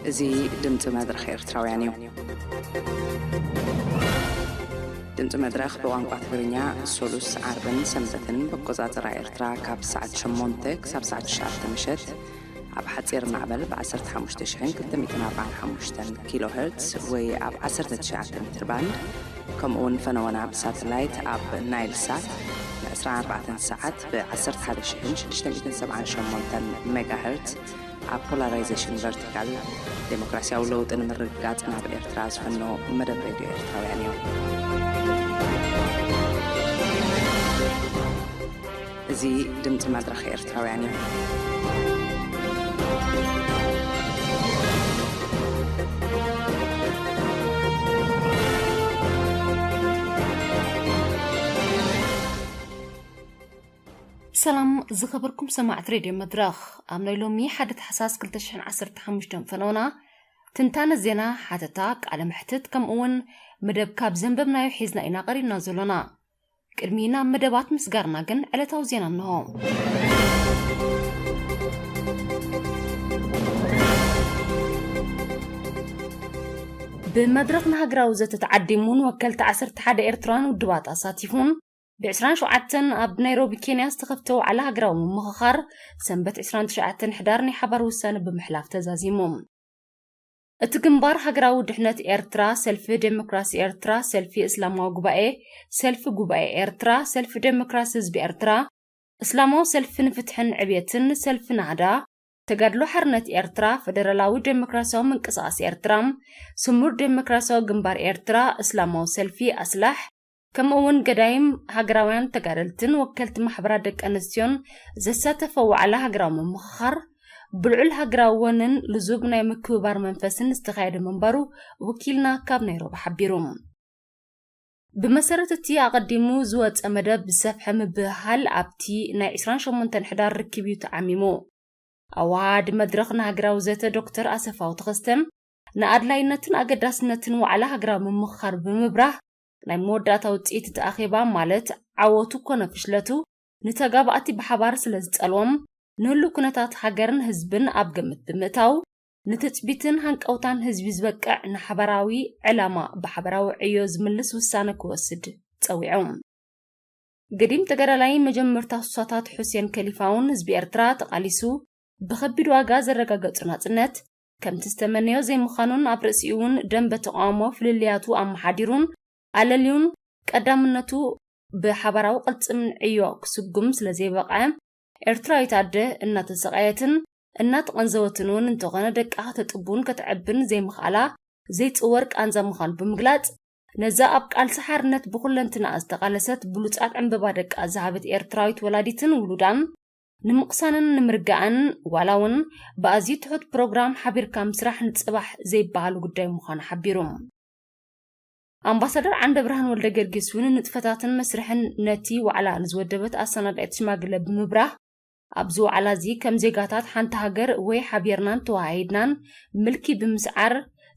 እዚ ድምፂ መድረኽ ኤርትራውያን እዩ። ድምፂ መድረኽ ብቋንቋ ትግርኛ ሶሉስ፣ ዓርብን ሰንበትን ብኣቆፃፅራ ኤርትራ ካብ ሰዓት ሸሞንተ ክሳብ ሰዓት ትሽዓተ ምሸት ኣብ ሓፂር ማዕበል ብ ዓሰርተ ሓሙሽተ ሽሕን ክልተ ሚእትን ኣርባዓን ሓሙሽተን ኪሎ ሄርትስ ወይ ኣብ ዓሰርተ ትሽዓተ ሜትር ባንድ፣ ከምኡ እውን ፈነወና ብሳተላይት ኣብ ናይል ሳት ን ዕስራን ኣርባዕተን ሰዓት ብ ዓሰርተ ሓደ ሽሕን ሽዱሽተ ሚእትን ሰብዓን ሸሞንተን ሜጋ ሄርትስ ኣብ ፖላራይዜሽን ቨርቲካል፣ ዴሞክራሲያዊ ለውጢ ንምርግጋጽ ናብ ኤርትራ ዝፍኖ መደብ ሬድዮ ኤርትራውያን እዩ። እዚ ድምጺ መድረኽ ኤርትራውያን እዩ። ሰላም ዝኸበርኩም ሰማዕቲ ሬድዮ መድረኽ፣ ኣብ ናይ ሎሚ ሓደ ታሕሳስ ክልተ ሽሕን ዓሰርተ ሓሙሽተን ፈነውና ትንታነ ዜና፣ ሓተታ፣ ቃለ መሕትት፣ ከምኡ እውን መደብ ካብ ዘንበብናዮ ሒዝና ኢና ቀሪብና ዘሎና። ቅድሚ ናብ መደባት ምስጋርና ግን ዕለታዊ ዜና እንሆ። ብመድረኽ ንሃገራዊ ዘተ ተዓዲሙን ወከልቲ ዓሰርተ ሓደ ኤርትራውያን ውድባት ኣሳቲፉን፣ ብ ዕስራን ሸውዓተን ኣብ ናይሮቢ ኬንያ ዝተኸፍተ ዋዕላ ሃገራዊ ምምኽኻር፣ ሰንበት ዕስራን ትሽዓተን ሕዳር ናይ ሓባር ውሳነ ብምሕላፍ ተዛዚሙ። እቲ ግንባር ሃገራዊ ድሕነት ኤርትራ፣ ሰልፊ ዴሞክራሲ ኤርትራ፣ ሰልፊ እስላማዊ ጉባኤ፣ ሰልፊ ጉባኤ ኤርትራ፣ ሰልፊ ዴሞክራሲ ህዝቢ ኤርትራ፣ እስላማዊ ሰልፊ ንፍትሕን ዕብየትን፣ ሰልፊ ናህዳ፣ ተጋድሎ ሓርነት ኤርትራ፣ ፈደራላዊ ዴሞክራሲያዊ ምንቅስቓስ ኤርትራ፣ ስሙር ዴሞክራሲያዊ ግንባር ኤርትራ፣ እስላማዊ ሰልፊ ኣስላሕ፣ ከምኡ እውን ገዳይም ሃገራውያን ተጋደልትን ወከልቲ ማሕበራት ደቂ ኣንስትዮን ዘሳተፈ ዋዕላ ሃገራዊ ምምኽኻር፣ ብልዑል ሃገራዊ ወንን ልዙብ ናይ ምክብባር መንፈስን ዝተኻየደ ምንባሩ ወኪልና ካብ ናይሮቢ ሓቢሩ። ብመሰረት እቲ ኣቐዲሙ ዝወጸ መደብ፣ ዝሰፍሐ ምብህሃል ኣብቲ ናይ ዕስራን ሸሞንተን ሕዳር ርክብ እዩ ተዓሚሙ። ኣወሃሃዲ መድረኽ ንሃገራዊ ዘተ ዶክተር ኣሰፋው ተኸስተ፣ ንኣድላይነትን ኣገዳስነትን ዋዕላ ሃገራዊ ምምኽኻር ብምብራህ፣ ናይ መወዳእታ ውጽኢት እቲ ኣኼባ፣ ማለት ዓወቱ ኮነ ፍሽለቱ፣ ንተጋባእቲ ብሓባር ስለ ዝጸልዎም፣ ንህሉው ኩነታት ሃገርን ህዝብን ኣብ ግምት ብምእታው፣ ንትጽቢትን ሃንቀውታን ህዝቢ ዝበቅዕ ንሓባራዊ ዕላማ ብሓባራዊ ዕዮ ዝምልስ ውሳነ ክወስድ ጸዊዖም። ገዲም ተጋዳላይ መጀመርታ ሱሳታት ሑሴን ከሊፋ እውን ህዝቢ ኤርትራ ተቓሊሱ ብኸቢድ ዋጋ ዘረጋገጾ ናጽነት ከምቲ ዝተመነዮ ዘይምዃኑን ኣብ ርእሲኡ እውን ደንበ ተቓውሞ ፍልልያቱ ኣመሓዲሩን ኣለልዩን ቀዳምነቱ ብሓባራዊ ቅልጽምን ዕዮ ክስጉም ስለ ዘይበቕዐ፣ ኤርትራዊት ኣደ እናተሰቓየትን እናተቐንዘወትን እውን እንተኾነ ደቃ ከተጥቡን ከተዕብን ዘይምኽኣላ ዘይጽወር ቃንዛ ምዃኑ ብምግላጽ፣ ነዛ ኣብ ቃልሲ ሓርነት ብኹለንትናኣ ዝተቓለሰት ብሉጻት ዕምበባ ደቃ ዝሃበት ኤርትራዊት ወላዲትን ውሉዳን ንምቕሳንን ንምርጋእን ዋላ እውን ብኣዝዩ ትሑት ፕሮግራም ሓቢርካ ምስራሕ ንጽባሕ ዘይበሃሉ ጉዳይ ምዃኑ ሓቢሩ። ኣምባሳደር ዓንደብርሃን ወልደገርጊስ እውን ንጥፈታትን መስርሕን ነቲ ዋዕላ ንዝወደበት ኣሰናዳኢት ሽማግለ ብምብራህ፣ ኣብዚ ዋዕላ እዚ ከም ዜጋታት ሓንቲ ሃገር ወይ ሓቢርናን ተወሃሂድናን ምልኪ ብምስዓር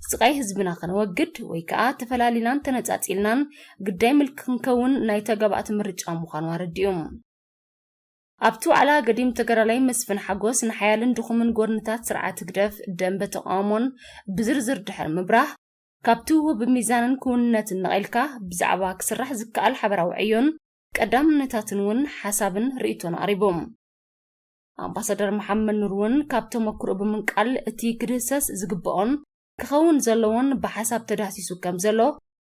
ስቓይ ህዝብና ከነወግድ ወይ ከኣ ተፈላሊናን ተነጻጺልናን ግዳይ ምልኪ ክንከውን ናይ ተጋባእቲ ምርጫ ምዃኑ ኣረዲኡ። ኣብቲ ዋዕላ ገዲም ተጋዳላይ መስፍን ሓጎስ ንሓያልን ድኹምን ጎድንታት ስርዓት ህግደፍ ደንበ ተቓውሞን ብዝርዝር ድሕሪ ምብራህ፣ ካብቲ ውሁብ ሚዛንን ክውንነትን ነቒልካ ብዛዕባ ክስራሕ ዝከኣል ሓበራዊ ዕዮን ቀዳምነታትን እውን ሓሳብን ርእይቶን ኣቕሪቡ። ኣምባሳደር መሓመድ ኑር እውን ካብ ተመክሮኡ ብምንቃል እቲ ክድህሰስ ዝግብኦን ክኸውን ዘለዎን ብሓሳብ ተዳህሲሱ ከም ዘሎ፣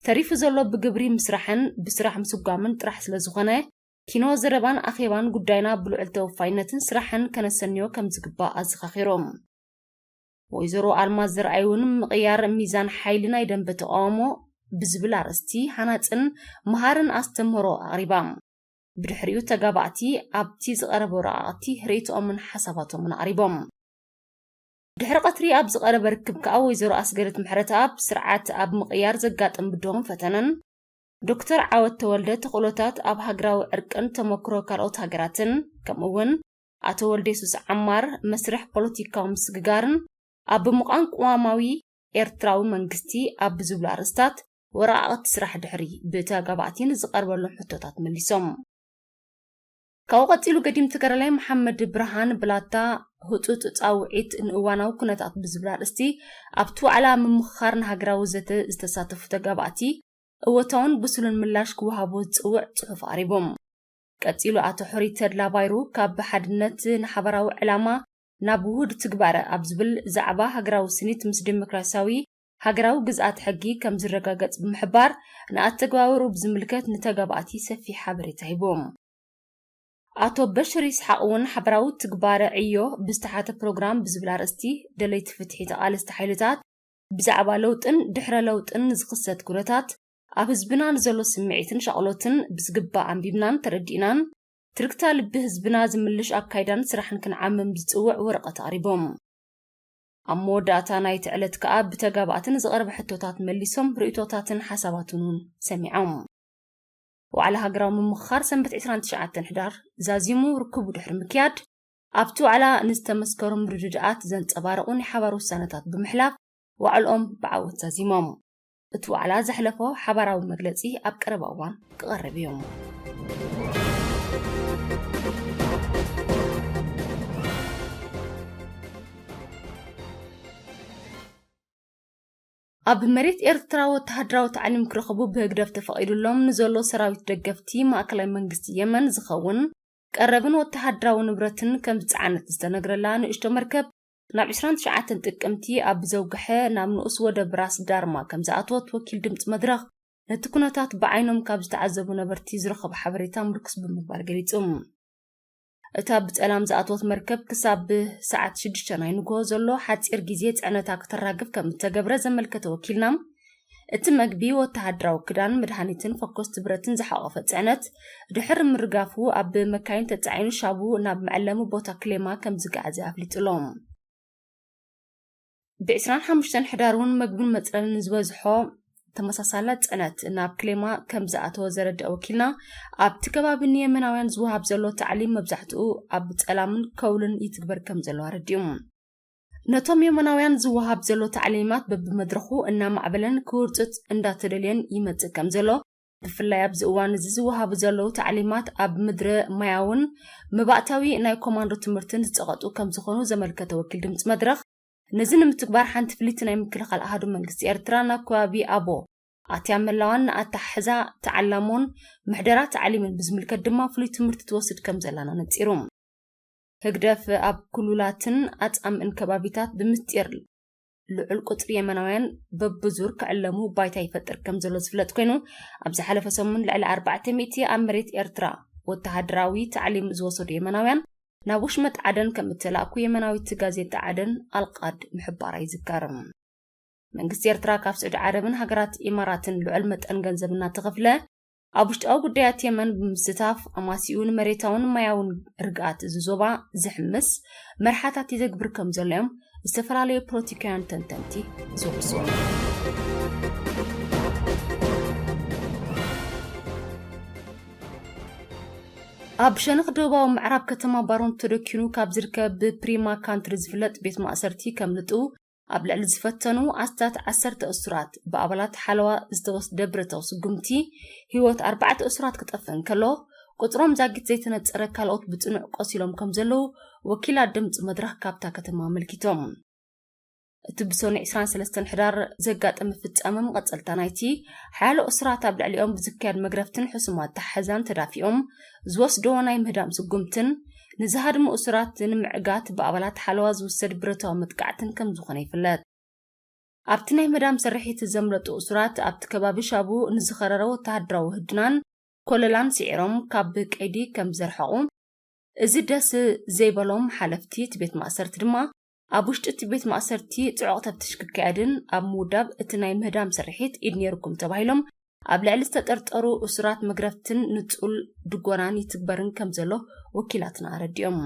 ተሪፉ ዘሎ ብግብሪ ምስራሕን ብስራሕ ምስጓምን ጥራሕ ስለ ዝኾነ፣ ኪኖ ዘረባን ኣኼባን ጉዳይና ብልዑል ተወፋይነትን ስራሕን ከነሰንዮ ከም ዝግባእ ኣዘኻኺሩ። ወይዘሮ ኣልማዝ ዘርኣይ እውን ምቕያር ሚዛን ሓይሊ ናይ ደንበ ተቓውሞ ብዝብል ኣርእስቲ ሃናጽን መሃርን ኣስተምህሮ ኣቕሪባ። ብድሕሪኡ ተጋባእቲ ኣብቲ ዝቐረበ ወረቓቕቲ ርእይቶኦምን ሓሳባቶምን ኣቕሪቦም። ድሕሪ ቀትሪ ኣብ ዝቐረበ ርክብ ከኣ ወይዘሮ ኣስገደት ምሕረተኣብ ስርዓት ኣብ ምቕያር ዘጋጥም ብድሆን ፈተነን፣ ዶክተር ዓወት ተወልደ ተኽእሎታት ኣብ ሃገራዊ ዕርቅን ተመክሮ ካልኦት ሃገራትን፣ ከምኡ እውን ኣቶ ወልደ የሱስ ዓማር መስርሕ ፖለቲካዊ ምስግጋርን ኣብ ምቋም ቅዋማዊ ኤርትራዊ መንግስቲ ኣብ ዝብሉ ኣርእስታት ወረቓቕቲ ስራሕ ድሕሪ ብተጋባእቲ ንዝቐርበሎም ሕቶታት መሊሶም። ካብኡ ቀጺሉ ገዲም ተጋዳላይ መሓመድ ብርሃን ብላታ፣ ህጹጽ ጻውዒት ንእዋናዊ ኩነታት ብዝብል ኣርእስቲ ኣብቲ ዋዕላ ምምኽኻር ንሃገራዊ ዘተ ዝተሳተፉ ተጋባእቲ እወታውን ብሱልን ምላሽ ክወሃቦ ዝጽውዕ ጽሑፍ ኣቕሪቦም። ቀጺሉ ኣቶ ሕሩይ ተድላ ባይሩ ካብ ሓድነት ንሓበራዊ ዕላማ ናብ ውሁድ ትግባረ ኣብ ዝብል ዛዕባ ሃገራዊ ስኒት ምስ ዴሞክራሲያዊ ሃገራዊ ግዝኣት ሕጊ ከም ዝረጋገጽ ብምሕባር፣ ንኣተገባብርኡ ብዝምልከት ንተጋባእቲ ሰፊሕ ሓበሬታ ሂቦም። ኣቶ በሽር ይስሓቕ እውን ሓበራዊ ትግባረ ዕዮ ብዝተሓተ ፕሮግራም ብዝብል ኣርእስቲ ደለይቲ ፍትሒ ተቓለስቲ ሓይልታት ብዛዕባ ለውጥን ድሕረ ለውጥን ንዝኽሰት ኩነታት ኣብ ህዝብና ንዘሎ ስምዒትን ሻቕሎትን ብዝግባእ ኣንቢብናን ተረዲእናን ትርግታ ልቢ ህዝብና ዝምልሽ ኣካይዳን ስራሕን ክንዓምም ዝጽውዕ ወረቐት ኣቕሪቦም። ኣብ መወዳእታ ናይቲ ዕለት ከኣ ብተጋባእቲ ንዝቐረበ ሕቶታት መሊሶም ርእይቶታትን ሓሳባትን እውን ሰሚዖም። ዋዕላ ሃገራዊ ምምኽኻር ሰንበት ዕስራን ትሽዓተን ሕዳር ዛዚሙ ርክቡ ድሕሪ ምክያድ፣ ኣብቲ ዋዕላ ንዝተመስከሩ ምርድዳኣት ዘንጸባረቑ ናይ ሓባር ውሳነታት ብምሕላፍ ዋዕልኦም ብዓወት ዛዚሞም። እቲ ዋዕላ ዘሕለፎ ሓባራዊ መግለጺ ኣብ ቀረባ እዋን ክቐርብ እዩ። ኣብ መሬት ኤርትራ ወተሃደራዊ ታዕሊም ክረኽቡ ብህግደፍ ተፈቒዱሎም ንዘሎ ሰራዊት ደገፍቲ ማእከላይ መንግስቲ የመን ዝኸውን ቀረብን ወተሃደራዊ ንብረትን ከም ዝጸዓነት ዝተነግረላ ንእሽቶ መርከብ፣ ናብ ዕስራን ትሽዓተን ጥቅምቲ ኣብ ዘውግሐ ናብ ንኡስ ወደብ ራስ ዳርማ ከም ዝኣተወት ወኪል ድምጺ መድረኽ ነቲ ኩነታት ብዓይኖም ካብ ዝተዓዘቡ ነበርቲ ዝረኸቦ ሓበሬታ ምርኩስ ብምግባር ገሊጹ። እታ ብጸላም ዝኣተወት መርከብ ክሳብ ሰዓት ሽዱሽተ ናይ ንግሆ ዘሎ ሓጺር ግዜ ጽዕነታ ከተራግፍ ከም እተገብረ ዘመልከተ ወኪልና፣ እቲ መግቢ፣ ወተሃደራዊ ክዳን፣ መድሃኒትን ፈኮስቲ ብረትን ዝሓቖፈ ጽዕነት ድሕሪ ምርጋፉ፣ ኣብ መካይን ተጻዒኑ ሻቡ ናብ መዐለሚ ቦታ ክሌማ ከም ዝገዓዘ ኣፍሊጡሎም። ብ ዕስራን ሓሙሽተን ሕዳር እውን መግብን መጽለልን ዝበዝሖ ተመሳሳሊ ጽዕነት ናብ ክሌማ ከም ዝኣተወ ዘረድአ ወኪልና፣ ኣብቲ ከባቢ ንየመናውያን ዝወሃብ ዘሎ ታዕሊም መብዛሕትኡ ኣብ ጸላምን ከውልን ይትግበር ከም ዘሎ ኣረዲኡ። ነቶም የመናውያን ዝወሃብ ዘሎ ታዕሊማት በብመድረኹ እናማዕበለን ክውርጽጽ እንዳተደልየን ይመጽእ ከም ዘሎ፣ ብፍላይ ኣብዚ እዋን እዚ ዝወሃቡ ዘለዉ ታዕሊማት ኣብ ምድረ ማያውን መባእታዊ ናይ ኮማንዶ ትምህርትን ዝጸቐጡ ከም ዝኾኑ ዘመልከተ ወኪል ድምጺ መድረኽ፣ ነዚ ንምትግባር ሓንቲ ፍልይቲ ናይ ምክልኻል ኣሃዱ መንግስቲ ኤርትራ ናብ ከባቢ ኣቦ ኣትያ ምህላዋን ንኣተሓሕዛ ተዓላሞን ምሕደራ ታዕሊምን ብዝምልከት ድማ ፍሉይ ትምህርቲ ትወስድ ከም ዘላን ኣነጺሩ። ህግደፍ ኣብ ክሉላትን ኣጻምእን ከባቢታት ብምስጢር ልዑል ቁጽሪ የመናውያን በብዙር ክዕለሙ ባይታ ይፈጥር ከም ዘሎ ዝፍለጥ ኮይኑ፣ ኣብ ዝሓለፈ ሰሙን ልዕሊ ኣርባዕተ ሚእቲ ኣብ መሬት ኤርትራ ወተሃደራዊ ታዕሊም ዝወሰዱ የመናውያን ናብ ወሽመጥ ዓደን ከም እተላእኩ የመናዊት ጋዜጣ ዓደን ኣልቃድ ምሕባራ ይዝከር። መንግስቲ ኤርትራ ካብ ስዑዲ ዓረብን ሃገራት ኢማራትን ልዑል መጠን ገንዘብ እናተኸፍለ፣ ኣብ ውሽጣዊ ጉዳያት የመን ብምስታፍ፣ ኣማሲኡ ንመሬታውን ማያውን ርግኣት እዚ ዞባ ዝሕምስ መርሓታት ይተግብር ከም ዘሎ እዮም ዝተፈላለዩ ፖለቲካውያን ተንተንቲ ዝወቅሱ። ኣብ ሸነኽ ደቡባዊ ምዕራብ ከተማ ባሮንቶ ተደኪኑ ካብ ዝርከብ ብፕሪማ ካንትሪ ዝፍለጥ ቤት ማእሰርቲ ከምልጡ ኣብ ልዕሊ ዝፈተኑ ኣስታት ዓሰርተ እሱራት ብኣባላት ሓለዋ ዝተወስደ ብረታዊ ስጉምቲ ህይወት ኣርባዕተ እሱራት ክጠፍእ እንከሎ፣ ቁጽሮም ዛጊት ዘይተነጸረ ካልኦት ብጽኑዕ ቆሲሎም ከም ዘለዉ ወኪላት ድምጺ መድረኽ ካብታ ከተማ ኣመልኪቶም። እቲ ብሰኑይ ዕስራን ሰለስተን ሕዳር ዘጋጠመ ፍጻመ መቐጸልታ ናይቲ ሓያሎ እሱራት ኣብ ልዕሊኦም ብዝካየድ መግረፍትን ሕሱማት ኣተሓሕዛን ተዳፊኦም ዝወስድዎ ናይ ምህዳም ስጉምትን ንዝሃድሙ እሱራት ንምዕጋት ብኣባላት ሓለዋ ዝውሰድ ብረታዊ መጥቃዕትን ከም ዝኾነ ይፍለጥ። ኣብቲ ናይ ምህዳም ስርሒት ዘምለጡ እሱራት ኣብቲ ከባቢ ሻቡ ንዝኸረረ ወተሃደራዊ ህድናን ኮለላን ስዒሮም ካብ ቀይዲ ከም ዘርሐቑ፣ እዚ ደስ ዘይበሎም ሓለፍቲ እቲ ቤት ማእሰርቲ ድማ ኣብ ውሽጢ እቲ ቤት ማእሰርቲ ጽዑቕ ተፍትሽ ክካየድን ኣብ ምውዳብ እቲ ናይ ምህዳም ስርሒት ኢድ ነይርኩም ተባሂሎም ኣብ ልዕሊ ዝተጠርጠሩ እሱራት መግረፍትን ንጹል ድጎናን ይትግበርን ከም ዘሎ ወኪላትና ኣረዲኦም።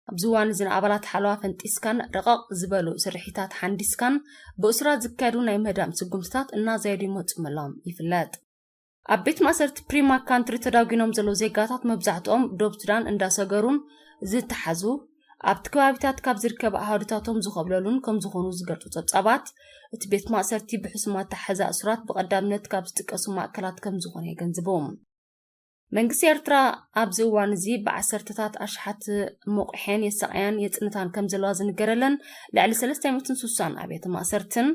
ኣብዚ እዋን እዚ ንኣባላት ሓለዋ ፈንጢስካን ረቐቕ ዝበሉ ስርሒታት ሓንዲስካን ብእሱራት ዝካየዱ ናይ ምህዳም ስጉምትታት እናዘየዱ ይመጹ ምህላዎም ይፍለጥ። ኣብ ቤት ማእሰርቲ ፕሪማ ካንትሪ ተዳጒኖም ዘለዉ ዜጋታት መብዛሕትኦም ዶብ ሱዳን እንዳሰገሩን ዝተሓዙ፣ ኣብቲ ከባቢታት ካብ ዝርከብ ኣሃዱታቶም ዝኸብለሉን ከም ዝኾኑ ዝገልጹ ጸብጻባት፣ እቲ ቤት ማእሰርቲ ብሕሱም ኣተሓሕዛ እሱራት ብቐዳምነት ካብ ዝጥቀሱ ማእከላት ከም ዝኾነ የገንዝቡ። መንግስቲ ኤርትራ ኣብዚ እዋን እዚ ብዓሰርተታት ኣሽሓት መቑሐን የሳቕያን የጽንታን ከም ዘለዋ ዝንገረለን ልዕሊ ሰለስተ ሚእትን ስሳን ኣብያተ ማእሰርትን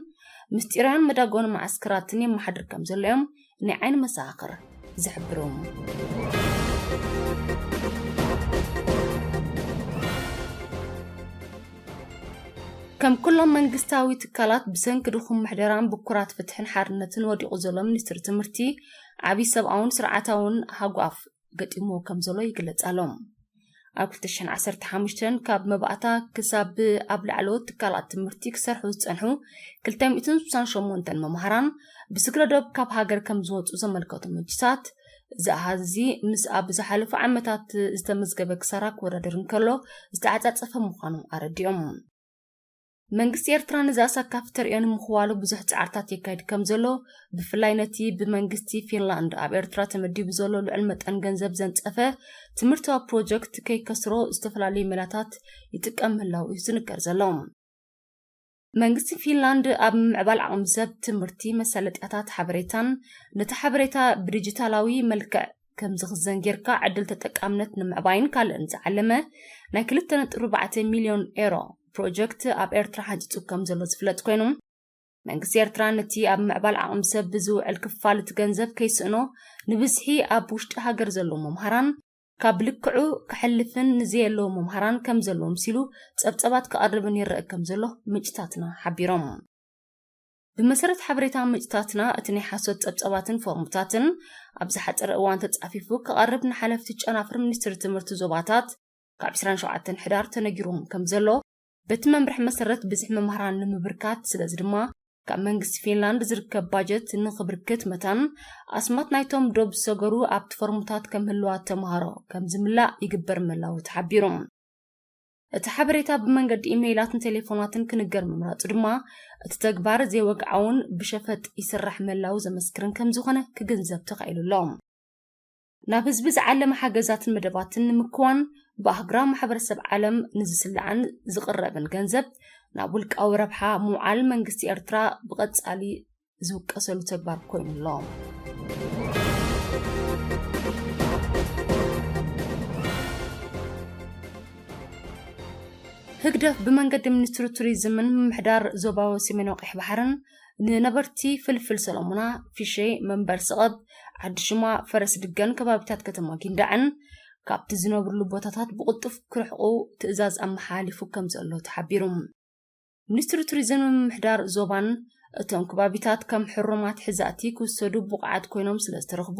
ምስጢራውያን መዳጎኒ መዓስከራትን የመሓድር ከም ዘሎ እዮም ናይ ዓይኒ መሰኻኽር ዝሕብሩ። ከም ኩሎም መንግስታዊ ትካላት ብሰንኪ ድኹም ምሕደራን ብኩራት ፍትሕን ሓርነትን ወዲቑ ዘሎ ሚኒስትሪ ትምህርቲ ዓብዪ ሰብኣውን ስርዓታውን ሃጓፍ ገጢሞ ከም ዘሎ ይግለጽ ኣሎ። ኣብ ክልተ ሽሕን ዓሰርተ ሓሙሽተን ካብ መባእታ ክሳብ ኣብ ላዕለዎት ትካላት ትምህርቲ ክሰርሑ ዝጸንሑ ክልተ ሚእትን ስሳን ሸሞንተን መምሃራን ብስግረ ዶብ ካብ ሃገር ከም ዝወጹ ዘመልከቱ ምንጭታት፣ እዚ ኣሃዝ እዚ ምስ ኣብ ዝሓለፉ ዓመታት ዝተመዝገበ ክሳራ ክወዳደር እንከሎ ዝተዓጻጸፈ ምዃኑ ኣረዲኦም። መንግስቲ ኤርትራ ነዚ ኣሳካፊ ተርእዮ ንምኽዋሉ ብዙሕ ጻዕርታት የካይድ ከም ዘሎ፣ ብፍላይ ነቲ ብመንግስቲ ፊንላንድ ኣብ ኤርትራ ተመዲቡ ዘሎ ልዑል መጠን ገንዘብ ዘንጸፈ ትምህርታዊ ፕሮጀክት ከይከስሮ ዝተፈላለዩ ሜላታት ይጥቀም ምህላው እዩ ዝንገር ዘሎ። መንግስቲ ፊንላንድ ኣብ ምምዕባል ዓቕሚ ሰብ፣ ትምህርቲ፣ መሳለጥያታት ሓበሬታን ነቲ ሓበሬታ ብዲጂታላዊ መልክዕ ከም ዝኽዘን ጌርካ ዕድል ተጠቃምነት ንምዕባይን ካልእን ዝዓለመ ናይ ክልተ ነጥቢ ኣርባዕተ ሚልዮን ኤሮ ፕሮጀክት ኣብ ኤርትራ ሓንጺጹ ከም ዘሎ ዝፍለጥ ኮይኑ፣ መንግስቲ ኤርትራ ነቲ ኣብ ምዕባል ዓቕሚ ሰብ ብዝውዕል ክፋል እቲ ገንዘብ ከይስእኖ ንብዝሒ ኣብ ውሽጢ ሃገር ዘለዉ መምሃራን ካብ ልክዑ ክሕልፍን ንዘየለዉ መምሃራን ከም ዘለዉ ምሲሉ ጸብጸባት ክቐርብን ይረአ ከም ዘሎ ምንጭታትና ሓቢሮም። ብመሰረት ሓበሬታ ምንጭታትና፣ እቲ ናይ ሓሶት ጸብጸባትን ፎርምታትን ኣብ ዝሓጸረ እዋን ተጻፊፉ ክቐርብ ንሓለፍቲ ጨናፍር ሚኒስትሪ ትምህርቲ ዞባታት ካብ ዕስራን ሸውዓተን ሕዳር ተነጊርዎም ከም ዘሎ፣ በቲ መምርሒ መሰረት ብዝሒ መምህራን ንምብርካት፣ ስለዚ ድማ ካብ መንግስቲ ፊንላንድ ዝርከብ ባጀት ንኽብርክት መታን ኣስማት ናይቶም ዶብ ዝሰገሩ ኣብቲ ፎርምታት ከም ህልዋት ተምሃሮ ከም ዝምላእ ይግበር ምህላዉ ተሓቢሩ። እቲ ሓበሬታ ብመንገዲ ኢሜይላትን ቴሌፎናትን ክንገር ምምራጹ ድማ እቲ ተግባር ዘይወግዓውን ብሸፈጥ ይስራሕ ምህላዉ ዘመስክርን ከም ዝኾነ ክግንዘብ ተኻኢሉ ኣሎ። ናብ ህዝቢ ዝዓለመ ሓገዛትን መደባትን ንምክዋን ብኣህጉራዊ ማሕበረሰብ ዓለም ንዝስላዕን ዝቕረብን ገንዘብ ናብ ውልቃዊ ረብሓ ምውዓል መንግስቲ ኤርትራ ብቐጻሊ ዝውቀሰሉ ተግባር ኮይኑ ኣሎ። ህግደፍ ብመንገዲ ሚኒስትሪ ቱሪዝምን ምምሕዳር ዞባዊ ሰሜናዊ ቀይሕ ባሕርን ንነበርቲ ፍልፍል ሰሎሙና፣ ፊሸ፣ መንበር ስቐብ፣ ዓዲ ሽማ፣ ፈረስ ድገን ከባቢታት ከተማ ጊንዳዕን ካብቲ ዝነብርሉ ቦታታት ብቕልጡፍ ክርሕቑ ትእዛዝ ኣመሓላሊፉ ከም ዘሎ ተሓቢሩ። ሚኒስትሪ ቱሪዝምን ምምሕዳር ዞባን እቶም ከባቢታት ከም ሕሩማት ሕዛእቲ ክውሰዱ ብቑዓት ኮይኖም ስለ ዝተረኽቡ፣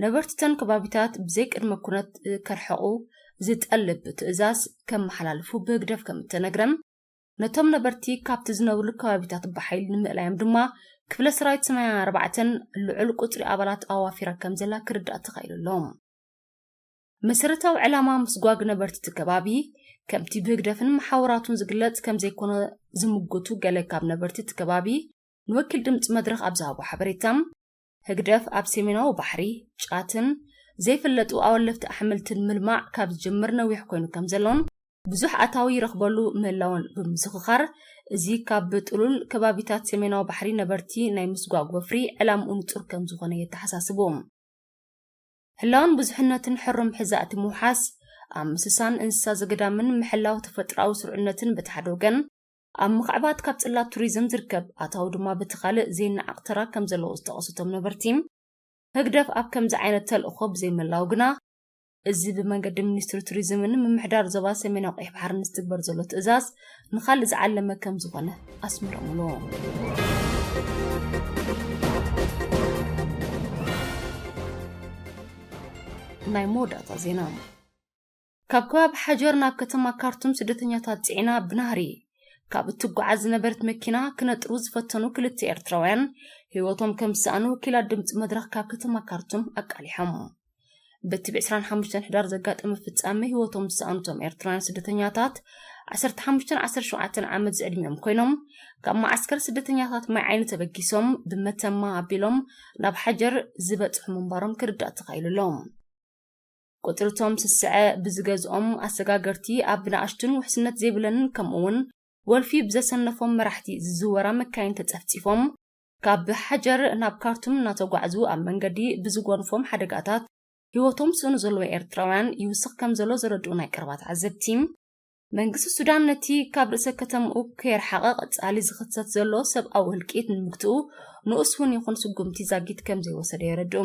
ነበርትተን ከባቢታት ብዘይ ቅድመ ኩነት ከርሕቑ ዝጠልብ ትእዛዝ ከመሓላልፉ ብህግደፍ ከም እተነግረም፣ ነቶም ነበርቲ ካብቲ ዝነብርሉ ከባቢታት ብሓይሊ ንምእላዮም ድማ ክፍለ ሰራዊት ሰማንያ ኣርባዕተን ልዑል ቁጽሪ ኣባላት ኣዋፊራ ከም ዘላ ክርዳእ ተኻኢሉ ኣሎ። መሰረታዊ ዕላማ ምስጓግ ነበርቲ እቲ ከባቢ፣ ከምቲ ብህግደፍን መሓውራቱን ዝግለጽ ከም ዘይኮነ ዝምጉቱ ገለ ካብ ነበርቲ እቲ ከባቢ ንወኪል ድምጺ መድረኽ ኣብ ዝሃቦ ሓበሬታ፣ ህግደፍ ኣብ ሰሜናዊ ባሕሪ ጫትን ዘይፍለጡ ኣወለፍቲ ኣሕምልትን ምልማዕ ካብ ዝጅምር ነዊሕ ኮይኑ ከም ዘሎን ብዙሕ ኣታዊ ይረኽበሉ ምህላውን ብምዝኽኻር፣ እዚ ካብ ጥሉል ከባቢታት ሰሜናዊ ባሕሪ ነበርቲ ናይ ምስጓግ ወፍሪ ዕላምኡ ንጹር ከም ዝኾነ የተሓሳስቡ። ህላውን ብዙሕነትን ሕሩም ሕዛእቲ ምውሓስ፣ ኣብ ምስሳን እንስሳ ዘገዳምን ምሕላው ተፈጥሮኣዊ ስሩዕነትን በቲ ሓደ ወገን፣ ኣብ ምኽዕባት ካብ ጽላት ቱሪዝም ዝርከብ ኣታዊ ድማ በቲ ካልእ ዘይነዓቕ ተራ ከም ዘለዎ ዝጠቐሱ እቶም ነበርቲ፣ ህግደፍ ኣብ ከምዚ ዓይነት ተልእኾ ብዘይምህላው ግና፣ እዚ ብመንገዲ ሚኒስትሪ ቱሪዝምን ምምሕዳር ዞባ ሰሜናዊ ቀይሕ ባሕርን ዝትግበር ዘሎ ትእዛዝ ንኻልእ ዝዓለመ ከም ዝኾነ ኣስሚሮምሉ። ናይ መወዳእታ ዜና። ካብ ከባቢ ሓጀር ናብ ከተማ ካርቱም ስደተኛታት ጽዒና ብናህሪ ካብ እትጓዓዝ ዝነበረት መኪና ክነጥሩ ዝፈተኑ ክልተ ኤርትራውያን ህይወቶም ከም ዝሰኣኑ ወኪላት ድምጺ መድረኽ ካብ ከተማ ካርቱም ኣቃሊሖም። በቲ ብ ዕስራን ሓሙሽተን ሕዳር ዘጋጠመ ፍጻመ ህይወቶም ዝሰኣኑ እቶም ኤርትራውያን ስደተኛታት ዓሰርተ ሓሙሽተን ዓሰርተ ሸውዓተን ዓመት ዝዕድሚኦም ኮይኖም፣ ካብ መዓስከር ስደተኛታት ማይ ዓይኒ ተበጊሶም ብመተማ ኣቢሎም ናብ ሓጀር ዝበጽሑ ምንባሮም ክርዳእ ተኻኢሉ ኣሎ። ቁጽሪ እቶም ስስዐ ብዝገዝኦም ኣሰጋገርቲ ኣብ ንኣሽቱን ውሕስነት ዘይብለንን ከምኡ እውን ወልፊ ብዘሰነፎም መራሕቲ ዝዝወራ መካይን ተጸፍጺፎም፣ ካብ ሓጀር ናብ ካርቱም እናተጓዕዙ ኣብ መንገዲ ብዝጎንፎም ሓደጋታት ህይወቶም ስእኑ ዘለዉ ኤርትራውያን ይውስኽ ከም ዘሎ ዘረድኡ ናይ ቀረባ ተዓዘብቲ፣ መንግስቲ ሱዳን ነቲ ካብ ርእሰ ከተምኡ ከየርሓቐ ቀጻሊ ዝኽሰት ዘሎ ሰብኣዊ ህልቂት ንምግትኡ ንኡስ እውን ይኹን ስጉምቲ ዛጊት ከም ዘይወሰደ የረድኡ።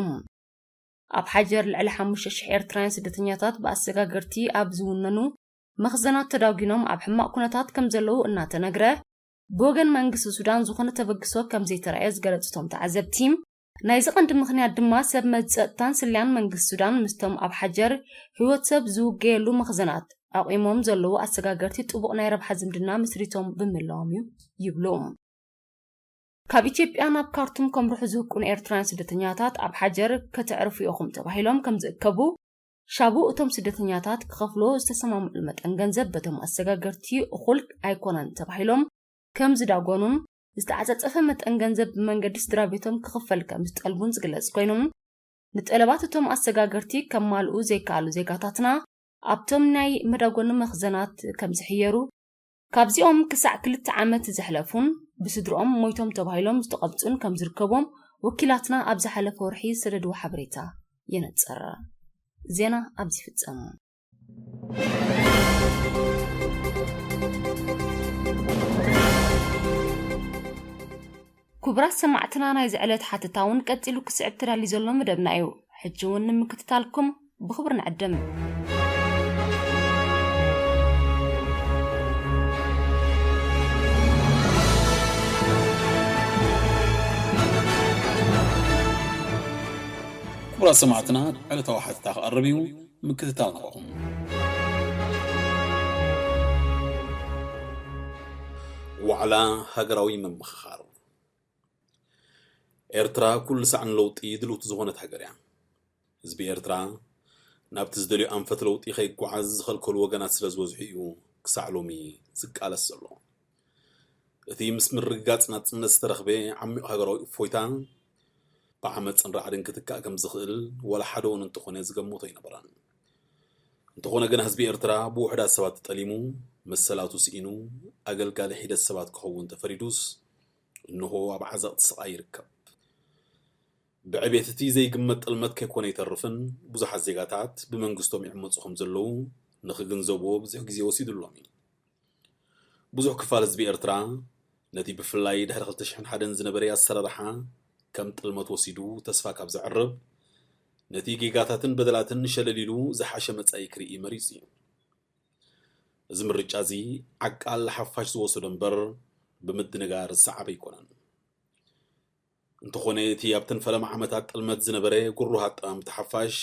ኣብ ሓጀር ልዕሊ ሓሙሽተ ሽሕ ኤርትራውያን ስደተኛታት ብኣሰጋገርቲ ኣብ ዝውነኑ መኽዘናት ተዳጒኖም ኣብ ሕማቕ ኩነታት ከም ዘለዉ እናተነግረ፣ ብወገን መንግስቲ ሱዳን ዝኾነ ተበግሶ ከም ዘይተራእየ ዝገለጹ እቶም ተዓዘብቲ፣ ናይዚ ቀንዲ ምኽንያት ድማ ሰብ መዚ ጸጥታን ስለያን መንግስቲ ሱዳን ምስቶም ኣብ ሓጀር ህይወት ሰብ ዝውገየሉ መኽዘናት ኣቑሞም ዘለዉ ኣሰጋገርቲ ጥቡቕ ናይ ረብሓ ዝምድና ምስሪቶም ብምህላዎም እዩ ይብሉ። ካብ ኢትዮጵያ ናብ ካርቱም ከምርሑ ዝህቁኑ ኤርትራውያን ስደተኛታት ኣብ ሓጀር ከተዕርፉ ኢኹም ተባሂሎም ከም ዝእከቡ፣ ሻቡ እቶም ስደተኛታት ክኸፍሎ ዝተሰማምዑሉ መጠን ገንዘብ በቶም ኣሰጋገርቲ እኹል ኣይኮነን ተባሂሎም ከም ዝዳጎኑን ዝተዓጸጸፈ መጠን ገንዘብ ብመንገዲ ስድራ ቤቶም ክኽፈል ከም ዝጠልቡን ዝግለጽ ኮይኑ፣ ንጠለባት እቶም ኣሰጋገርቲ ከማልኡ ዘይከኣሉ ዜጋታትና ኣብቶም ናይ መዳጎኒ መኽዘናት ከም ዝሕየሩ፣ ካብዚኦም ክሳዕ ክልተ ዓመት ዘሕለፉን ብስድርኦም ሞይቶም ተባሂሎም ዝተቐብጹን ከም ዝርከቦም ወኪላትና ኣብ ዝሓለፈ ወርሒ ዝሰደድዎ ሓበሬታ የነጽር። ዜና ኣብዚ ይፍጸም። ክቡራት ሰማዕትና፣ ናይዚ ዕለት ሓተታ እውን ቀጺሉ ክስዕብ ተዳልዩ ዘሎ መደብና እዩ። ሕጂ እውን ንምክትታልኩም ብኽብሪ ንዕድም። ክቡራት ሰማዕትና፣ ዕለታዊ ሓተታ ክቐርብ እዩ፣ ምክትታል ንዕኹም። ዋዕላ ሃገራዊ ምምኽኻር። ኤርትራ ኩሉ ሳዕ ንለውጢ ድልውቲ ዝኾነት ሃገር እያ። ህዝቢ ኤርትራ ናብቲ ዝደልዮ ኣንፈት ለውጢ ከይጓዓዝ ዝኸልከሉ ወገናት ስለ ዝበዝሑ እዩ ክሳዕ ሎሚ ዝቃለስ ዘሎ። እቲ ምስ ምርግጋጽ ናጽነት ዝተረኽበ ዓሚቕ ሃገራዊ እፎይታ ብዓመጽን ራዕድን ክትካእ ከም ዝኽእል ዋላ ሓደ እውን እንተኾነ ዝገመቶ ኣይነበረን። እንተኾነ ግና ህዝቢ ኤርትራ ብውሑዳት ሰባት ተጠሊሙ፣ መሰላቱ ስኢኑ፣ ኣገልጋሊ ሒደት ሰባት ክኸውን ተፈሪዱስ፣ እንሆ ኣብ ዓዘቕቲ ስቓይ ይርከብ። ብዕቤት እቲ ዘይግመት ጥልመት ከይኮነ ይተርፍን፣ ብዙሓት ዜጋታት ብመንግስቶም ይዕመጹ ከም ዘለዉ ንኽግንዘብዎ ብዙሕ ግዜ ወሲዱሎም እዩ። ብዙሕ ክፋል ህዝቢ ኤርትራ ነቲ ብፍላይ ድሕሪ ክልተ ሽሕን ሓደን ዝነበረ ኣሰራርሓ ከም ጥልመት ወሲዱ ተስፋ ካብ ዘዕርብ፣ ነቲ ጌጋታትን በደላትን ሸለል ኢሉ ዝሓሸ መጻኢ ክርኢ መሪጹ እዩ። እዚ ምርጫ እዚ ዓቃል ሓፋሽ ዝወሰዶ እምበር ብምድንጋር ዝሰዓበ ኣይኮነን። እንተኾነ እቲ ኣብተን ፈለማ ዓመታት ጥልመት ዝነበረ ጉሩህ ኣጠማምታ ሓፋሽ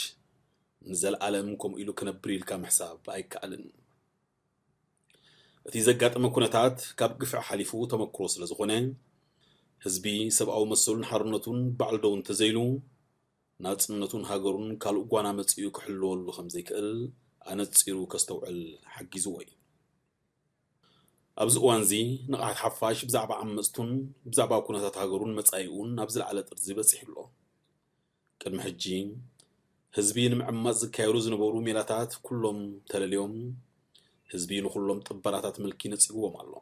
ንዘለኣለም ከምኡ ኢሉ ክነብር ኢልካ ምሕሳብ ኣይከኣልን። እቲ ዘጋጠመ ኩነታት ካብ ግፍዒ ሓሊፉ ተመክሮ ስለ ዝኾነ፣ ህዝቢ ሰብኣዊ መሰሉን ሓርነቱን ባዕሉ ደው እንተዘይሉ፣ ናጽነቱን ሃገሩን ካልእ ጓና መጺኡ ክሕልወሉ ከም ዘይክእል ኣነጺሩ ከስተውዕል ሓጊዝዎ እዩ። ኣብዚ እዋንዚ ንቕሓት ሓፋሽ ብዛዕባ ዓመጽቱን ብዛዕባ ኩነታት ሃገሩን መጻኢኡን ኣብ ዝለዓለ ጥርዚ በጺሑ ኣሎ። ቅድሚ ሕጂ ህዝቢ ንምዕማጽ ዝካየዱ ዝነበሩ ሜላታት ኩሎም ተለልዮም፣ ህዝቢ ንኹሎም ጥበራታት ምልኪ ነጺግዎም ኣሎ።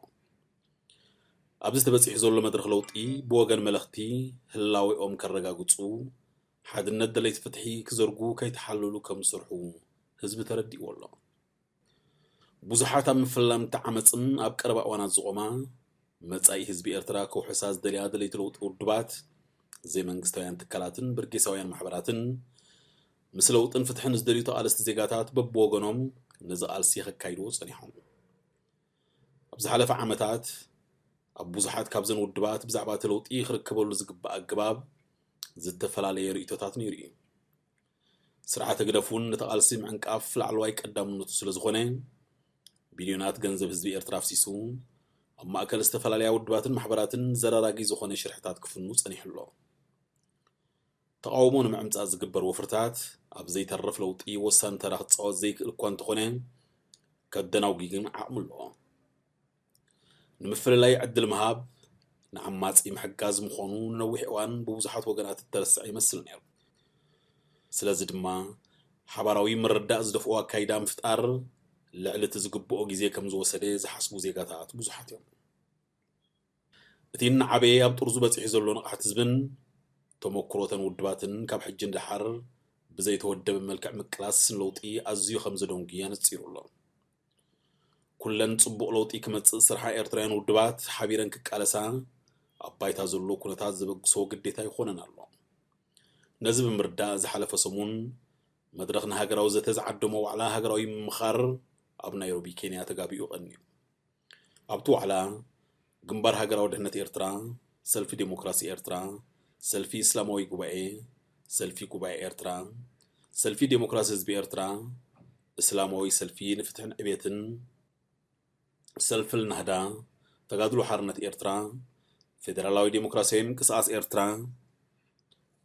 ኣብዚ ተበጺሑ ዘሎ መድረኽ ለውጢ ብወገን መለኽቲ ህላዌኦም ከረጋግጹ፣ ሓድነት ደለይቲ ፍትሒ ክዘርጉ ከይተሓለሉ ከም ዝሰርሑ ህዝቢ ተረዲእዎ ኣሎ። ብዙሓት ኣብ ምፍላም እቲ ዓመጽን ኣብ ቀረባ እዋናት ዝቖማ መጻኢ ህዝቢ ኤርትራ ከውሕሳ ዝደልያ ደለይቲ ለውጢ ውድባት፣ ዘይመንግስታውያን ትካላትን በርጌሳውያን ማሕበራትን ምስ ለውጥን ፍትሕን ዝደልዩ ተቓለስቲ ዜጋታት በብወገኖም ነዚ ቃልሲ ከካይድዎ ጸኒሖም። ኣብ ዝሓለፈ ዓመታት ኣብ ብዙሓት ካብዘን ውድባት ብዛዕባ እቲ ለውጢ ክርከበሉ ዝግባእ ኣገባብ ዝተፈላለየ ርእይቶታት ነይሩ እዩ። ስርዓት ህግደፍ እውን ነቲ ቃልሲ ምዕንቃፍ ላዕለዋይ ቀዳምነቱ ስለ ዝኾነ፣ ቢልዮናት ገንዘብ ህዝቢ ኤርትራ ኣፍሲሱ፣ ኣብ ማእከል ዝተፈላለያ ውድባትን ማሕበራትን ዘራራጊ ዝኾነ ሽርሕታት ክፍኑ ጸኒሑ ኣሎ። ተቓውሞ ንምዕምጻእ ዝግበር ወፍርታት ኣብ ዘይተርፍ ለውጢ ወሳኒ ተራ ክጻወት ዘይክእል እኳ እንተኾነ፣ ከደናጉይ ግን ዓቕሚ ኣለዎ። ንምፍልላይ ዕድል ምሃብ ንዓማጺ ምሕጋዝ ምዃኑ ንነዊሕ እዋን ብብዙሓት ወገናት እተረስዐ ይመስል ነይሩ። ስለዚ ድማ ሓባራዊ ምርዳእ ዝደፍኦ ኣካይዳ ምፍጣር ልዕሊ እቲ ዝግብኦ ግዜ ከም ዝወሰደ ዝሓስቡ ዜጋታት ብዙሓት እዮም። እቲ እናዓበየ ኣብ ጥርዙ በጺሑ ዘሎ ንቕሓት ህዝብን ተመክሮተን ውድባትን ካብ ሕጂ ንደሓር ብዘይተወደበ መልክዕ ምቅላስ ንለውጢ ኣዝዩ ከም ዘደንጉ ኣነጺሩ ኣሎ። ኩለን ጽቡቕ ለውጢ ክመጽእ ዝሰርሓ ኤርትራውያን ውድባት ሓቢረን ክቃለሳ ኣብ ባይታ ዘሎ ኩነታት ዘበግሶ ግዴታ ይኾነን ኣሎ። ነዚ ብምርዳእ ዝሓለፈ ሰሙን መድረኽ ንሃገራዊ ዘተ ዝዓደሞ ዋዕላ ሃገራዊ ምምኻር ኣብ ናይሮቢ ኬንያ ተጋቢኡ ቀንዩ። ኣብቲ ዋዕላ ግንባር ሃገራዊ ድሕነት ኤርትራ፣ ሰልፊ ዴሞክራሲ ኤርትራ፣ ሰልፊ እስላማዊ ጉባኤ፣ ሰልፊ ጉባኤ ኤርትራ፣ ሰልፊ ዴሞክራሲ ህዝቢ ኤርትራ፣ እስላማዊ ሰልፊ ንፍትሕን ዕቤትን፣ ሰልፊ ልናህዳ፣ ተጋድሎ ሓርነት ኤርትራ፣ ፌደራላዊ ዴሞክራሲያዊ ምንቅስቓስ ኤርትራ፣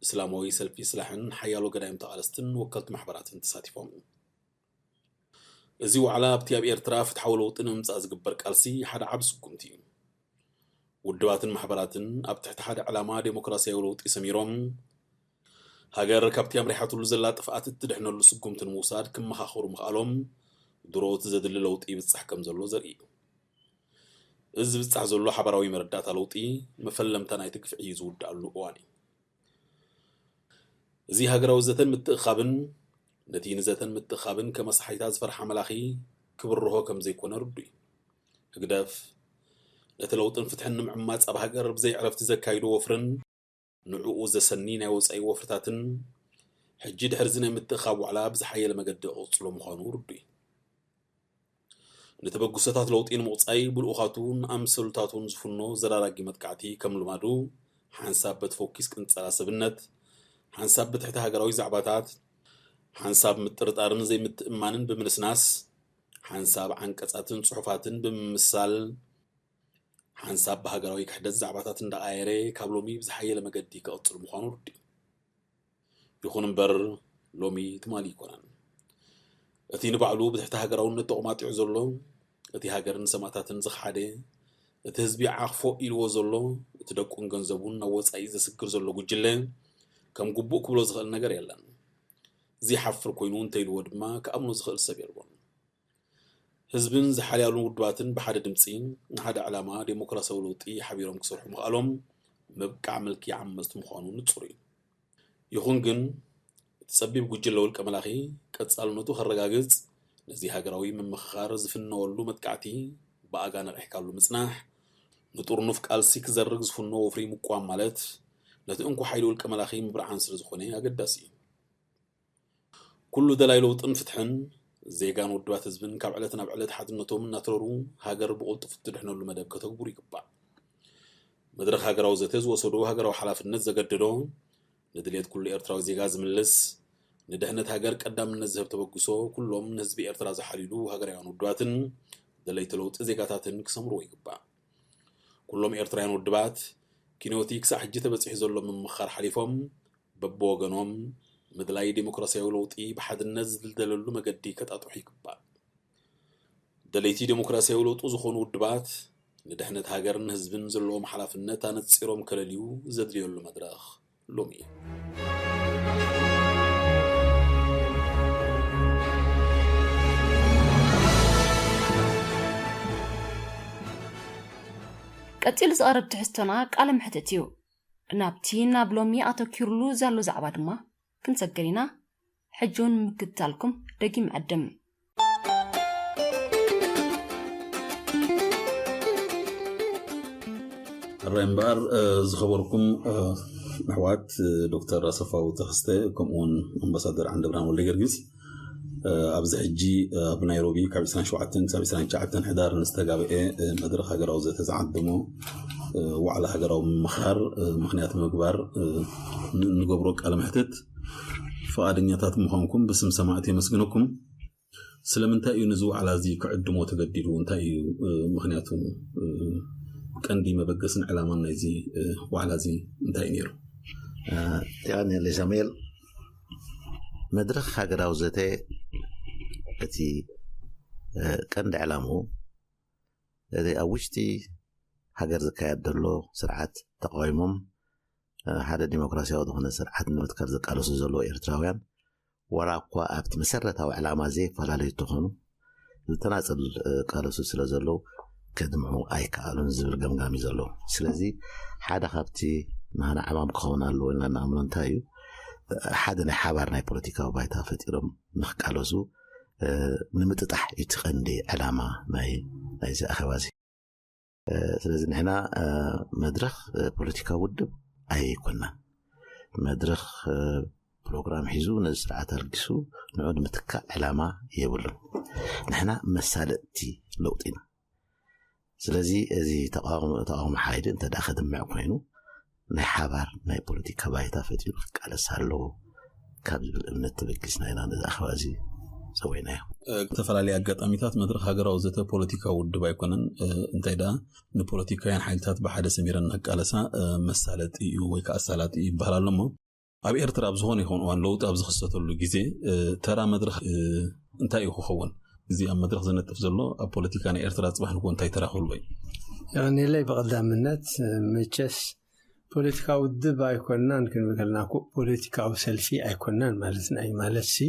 እስላማዊ ሰልፊ ስላሕን ሓያሎ ገዳይም ተቓለስትን ወከልቲ ማሕበራትን ተሳቲፎም። እዚ ዋዕላ ኣብቲ ኣብ ኤርትራ ፍትሓዊ ለውጢ ንምምጻእ ዝግበር ቃልሲ ሓደ ዓቢ ስጉምቲ እዩ። ውድባትን ማሕበራትን ኣብ ትሕቲ ሓደ ዕላማ ዴሞክራሲያዊ ለውጢ ሰሚሮም፣ ሃገር ካብቲ ኣምሪሓትሉ ዘላ ጥፍኣት እትድሕነሉ ስጉምቲ ንምውሳድ ክመኻኸሩ ምኽኣሎም፣ ድሮ እቲ ዘድሊ ለውጢ ይብጻሕ ከም ዘሎ ዘርኢ እዩ። እዚ ዝብጻሕ ዘሎ ሓባራዊ መረዳእታ ለውጢ መፈለምታ ናይቲ ግፍዒ ዝውድኣሉ እዋን እዩ። እዚ ሃገራዊ ዘተን ምትእኻብን፣ ነቲ ንዘተን ምትእኻብን ከም ኣስሓይታ ዝፈርሓ መላኺ ክብርሆ ከም ዘይኮነ ርዱእ እዩ። ህግደፍ፣ ነቲ ለውጥን ፍትሕን ንምዕማጽ ኣብ ሃገር ብዘይ ዕረፍቲ ዘካይዶ ወፍርን፣ ንዕኡ ዘሰኒ ናይ ወጻኢ ወፍርታትን፣ ሕጂ ድሕሪ እዚ ናይ ምትእኻብ ዋዕላ ብዝሓየለ መገዲ ክቕጽሎ ምዃኑ ርዱእ እዩ። ንተበግሶታት ለውጢ ንምቑጻይ ብልኡኻቱን ኣምሰሉታቱን ዝፍኖ ዘራራጊ መጥቃዕቲ ከም ልማዱ ሓንሳብ በቲ ፈኲስ ቅንጸላ ሰብነት፣ ሓንሳብ ብትሕቲ ሃገራዊ ዛዕባታት፣ ሓንሳብ ምጥርጣርን ዘይምትእማንን ብምንስናስ፣ ሓንሳብ ዓንቀጻትን ጽሑፋትን ብምምሳል፣ ሓንሳብ ብሃገራዊ ክሕደት ዛዕባታት እንዳቐያየረ ካብ ሎሚ ብዝሓየለ መገዲ ክቕጽል ምዃኑ ርዱእ እዩ። ይኹን እምበር ሎሚ ትማሊ ኣይኮነን። እቲ ንባዕሉ ብትሕቲ ሃገራውነት ተቖማጢዑ ዘሎ፣ እቲ ሃገርን ሰማእታትን ዝኸሓደ፣ እቲ ህዝቢ ዓኽፎ ኢልዎ ዘሎ፣ እቲ ደቁን ገንዘቡን ናብ ወጻኢ ዘስግር ዘሎ ጉጅለ ከም ግቡእ ክብሎ ዝኽእል ነገር የለን። ዘይሓፍር ኮይኑ እንተኢልዎ ድማ ክኣምኖ ዝኽእል ሰብ የልቦን። ህዝብን ዝሓልያሉን ውድባትን ብሓደ ድምጺ ንሓደ ዕላማ ዴሞክራሲያዊ ለውጢ ሓቢሮም ክሰርሑ ምኽኣሎም ምብቃዕ ምልኪ ዓመጽቲ ምዃኑ ንጹር እዩ። ይኹን ግን እቲ ጸቢብ ጉጅለ ውልቀ መላኺ ቀጻልነቱ ከረጋግጽ ነዚ ሃገራዊ ምምኽኻር ዝፍነወሉ መጥቃዕቲ ብኣጋ ነቒሕካሉ ምጽናሕ ንጥርኑፍ ቃልሲ ክዘርግ ዝፍኖ ወፍሪ ምቋም ማለት ነቲ እንኮ ሓይሊ ውልቀ መላኺ ምብርዓን ስለ ዝኾነ ኣገዳሲ እዩ። ኩሉ ደላይ ለውጥን ፍትሕን ዜጋን ውድባት ህዝብን ካብ ዕለት ናብ ዕለት ሓድነቶም እናትረሩ ሃገር ብቕልጡፍ እትድሕነሉ መደብ ከተግብሩ ይግባእ። መድረኽ ሃገራዊ ዘተ ዝወሰዶ ሃገራዊ ሓላፍነት ዘገደዶ ንድሌት ኩሉ ኤርትራዊ ዜጋ ዝምልስ ንድሕነት ሃገር ቀዳምነት ዝህብ ተበግሶ ኩሎም ንህዝቢ ኤርትራ ዝሓልዩሉ ሃገራውያን ውድባትን ደለይቲ ለውጢ ዜጋታትን ክሰምርዎ ይግባእ። ኩሎም ኤርትራውያን ውድባት ኪኖቲ ክሳዕ ሕጂ ተበጺሑ ዘሎ ምምኽኻር ሓሊፎም በብወገኖም ምድላይ ዴሞክራሲያዊ ለውጢ ብሓድነት ዝድልደለሉ መገዲ ከጣጥሑ ይግባእ። ደለይቲ ዴሞክራሲያዊ ለውጢ ዝኾኑ ውድባት ንድሕነት ሃገርን ህዝብን ዘለዎም ሓላፍነት ኣነጺሮም ከለልዩ ዘድልየሉ መድረኽ ሎሚ እዩ። ቀጺሉ ዝቐርብ ትሕዝቶና ቃለ መሕትት እዩ። ናብቲ ናብ ሎሚ ኣተኪሩሉ ዘሎ ዛዕባ ድማ ክንሰግር ኢና። ሕጂ እውን ምክትታልኩም ደጊም ዕድም። ሕራይ እምበኣር ዝኸበርኩም ኣሕዋት ዶክተር ኣሰፋው ተኽስተ ከምኡውን ኣምባሳደር ዓንደብርሃን ወልደጊዮርጊስ ኣብዚ ሕጂ ኣብ ናይሮቢ ካብ ዕስራን ሸውዓተን ክሳብ ዕስራን ትሽዓተን ሕዳር ንዝተጋብአ መድረኽ ሃገራዊ ዘተ ዝዓደሞ ዋዕላ ሃገራዊ ምምኽኻር ምኽንያት ምግባር ንገብሮ ቃለ መሕትት ፍቓደኛታት ምዃንኩም ብስም ሰማዕቲ የመስግነኩም። ስለምንታይ እዩ ነዚ ዋዕላ እዚ ክዕድሞ ተገዲዱ? እንታይ እዩ ምኽንያቱ? ቀንዲ መበገስን ዕላማን ናይዚ ዋዕላ እዚ እንታይ እዩ ነይሩ? የቐንየለይ ሳሙኤል። መድረኽ ሃገራዊ ዘተ እቲ ቀንዲ ዕላምኡ እቲ ኣብ ውሽጢ ሃገር ዝካየድ ዘሎ ስርዓት ተቃዊሞም ሓደ ዲሞክራሲያዊ ዝኾነ ስርዓት ንምትካል ዝቃለሱ ዘለዉ ኤርትራውያን ዋላ እኳ ኣብቲ መሰረታዊ ዕላማ ዘይፈላለዩ እንተኾኑ ዝተናፅል ቃለሱ ስለ ዘለዉ ከድምዑ ኣይከኣሉን ዝብል ገምጋም እዩ ዘለዎ። ስለዚ ሓደ ካብቲ ናህና ዕማም ክኸውን ኣለዎ ኢልና ንኣምኖ እንታይ እዩ ሓደ ናይ ሓባር ናይ ፖለቲካዊ ባይታ ፈጢሮም ንክቃለሱ ንምጥጣሕ እዩ እቲ ቀንዲ ዕላማ ናይ ናይዚ ኣኼባ እዚ። ስለዚ ንሕና መድረኽ ፖለቲካዊ ውድብ ኣይኮናን። መድረኽ ፕሮግራም ሒዙ ነዚ ስርዓት ኣልጊሱ ንዑ ንምትካእ ዕላማ የብሉን። ንሕና መሳለጥቲ ለውጢ ኢና። ስለዚ እዚ ተቃውሞ ሓይሊ እንተ ደኣ ከድምዕ ኮይኑ ናይ ሓባር ናይ ፖለቲካ ባይታ ፈጢሩ ክቃለስ ኣለዎ ካብ ዝብል እምነት ተበጊስና ኢና ነዚ ኣኸባ እዚ ጸዊዕናዮ። ዝተፈላለዩ ኣጋጣሚታት መድረኽ ሃገራዊ ዘተ ፖለቲካዊ ውድብ ኣይኮነን። እንታይ ደኣ ንፖለቲካውያን ሓይልታት ብሓደ ሰሚረን እናቃለሳ መሳለጢ እዩ ወይ ከዓ ኣሳላጢ ይበሃል ኣሎ እሞ ኣብ ኤርትራ ኣብ ዝኾነ ይኹን እዋን ለውጢ ኣብ ዝኽሰተሉ ግዜ ተራ መድረኽ እንታይ እዩ ክኸውን? እዚ ኣብ መድረኽ ዝነጥፍ ዘሎ ኣብ ፖለቲካ ናይ ኤርትራ ጽባሕ ንግሆ እንታይ ተራ ክህልዎ እዩ? የቐንየለይ። ብቐዳምነት መቸስ ፖለቲካዊ ውድብ ኣይኮንናን ክንብል ከለና እኮ ፖለቲካዊ ሰልፊ ኣይኮንናን ማለትና እዩ። ማለት ሲ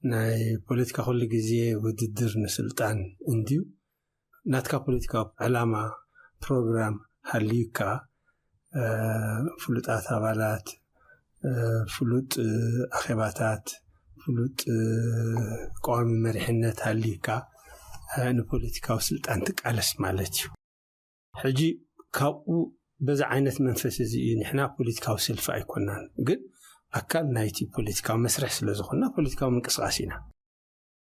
ናይ ፖለቲካ ኩሉ ግዜ ውድድር ንስልጣን እንድዩ። ናትካ ፖለቲካዊ ዕላማ፣ ፕሮግራም ሃልዩካ፣ ፍሉጣት ኣባላት፣ ፍሉጥ ኣኼባታት፣ ፍሉጥ ቀዋሚ መሪሕነት ሃልዩካ ንፖለቲካዊ ስልጣን ትቃለስ ማለት እዩ። ሕጂ ካብኡ በዚ ዓይነት መንፈስ እዚ እዩ። ንሕና ፖለቲካዊ ሰልፊ ኣይኮናን፣ ግን ኣካል ናይቲ ፖለቲካዊ መስርሕ ስለ ዝኾንና ፖለቲካዊ ምንቅስቃስ ኢና።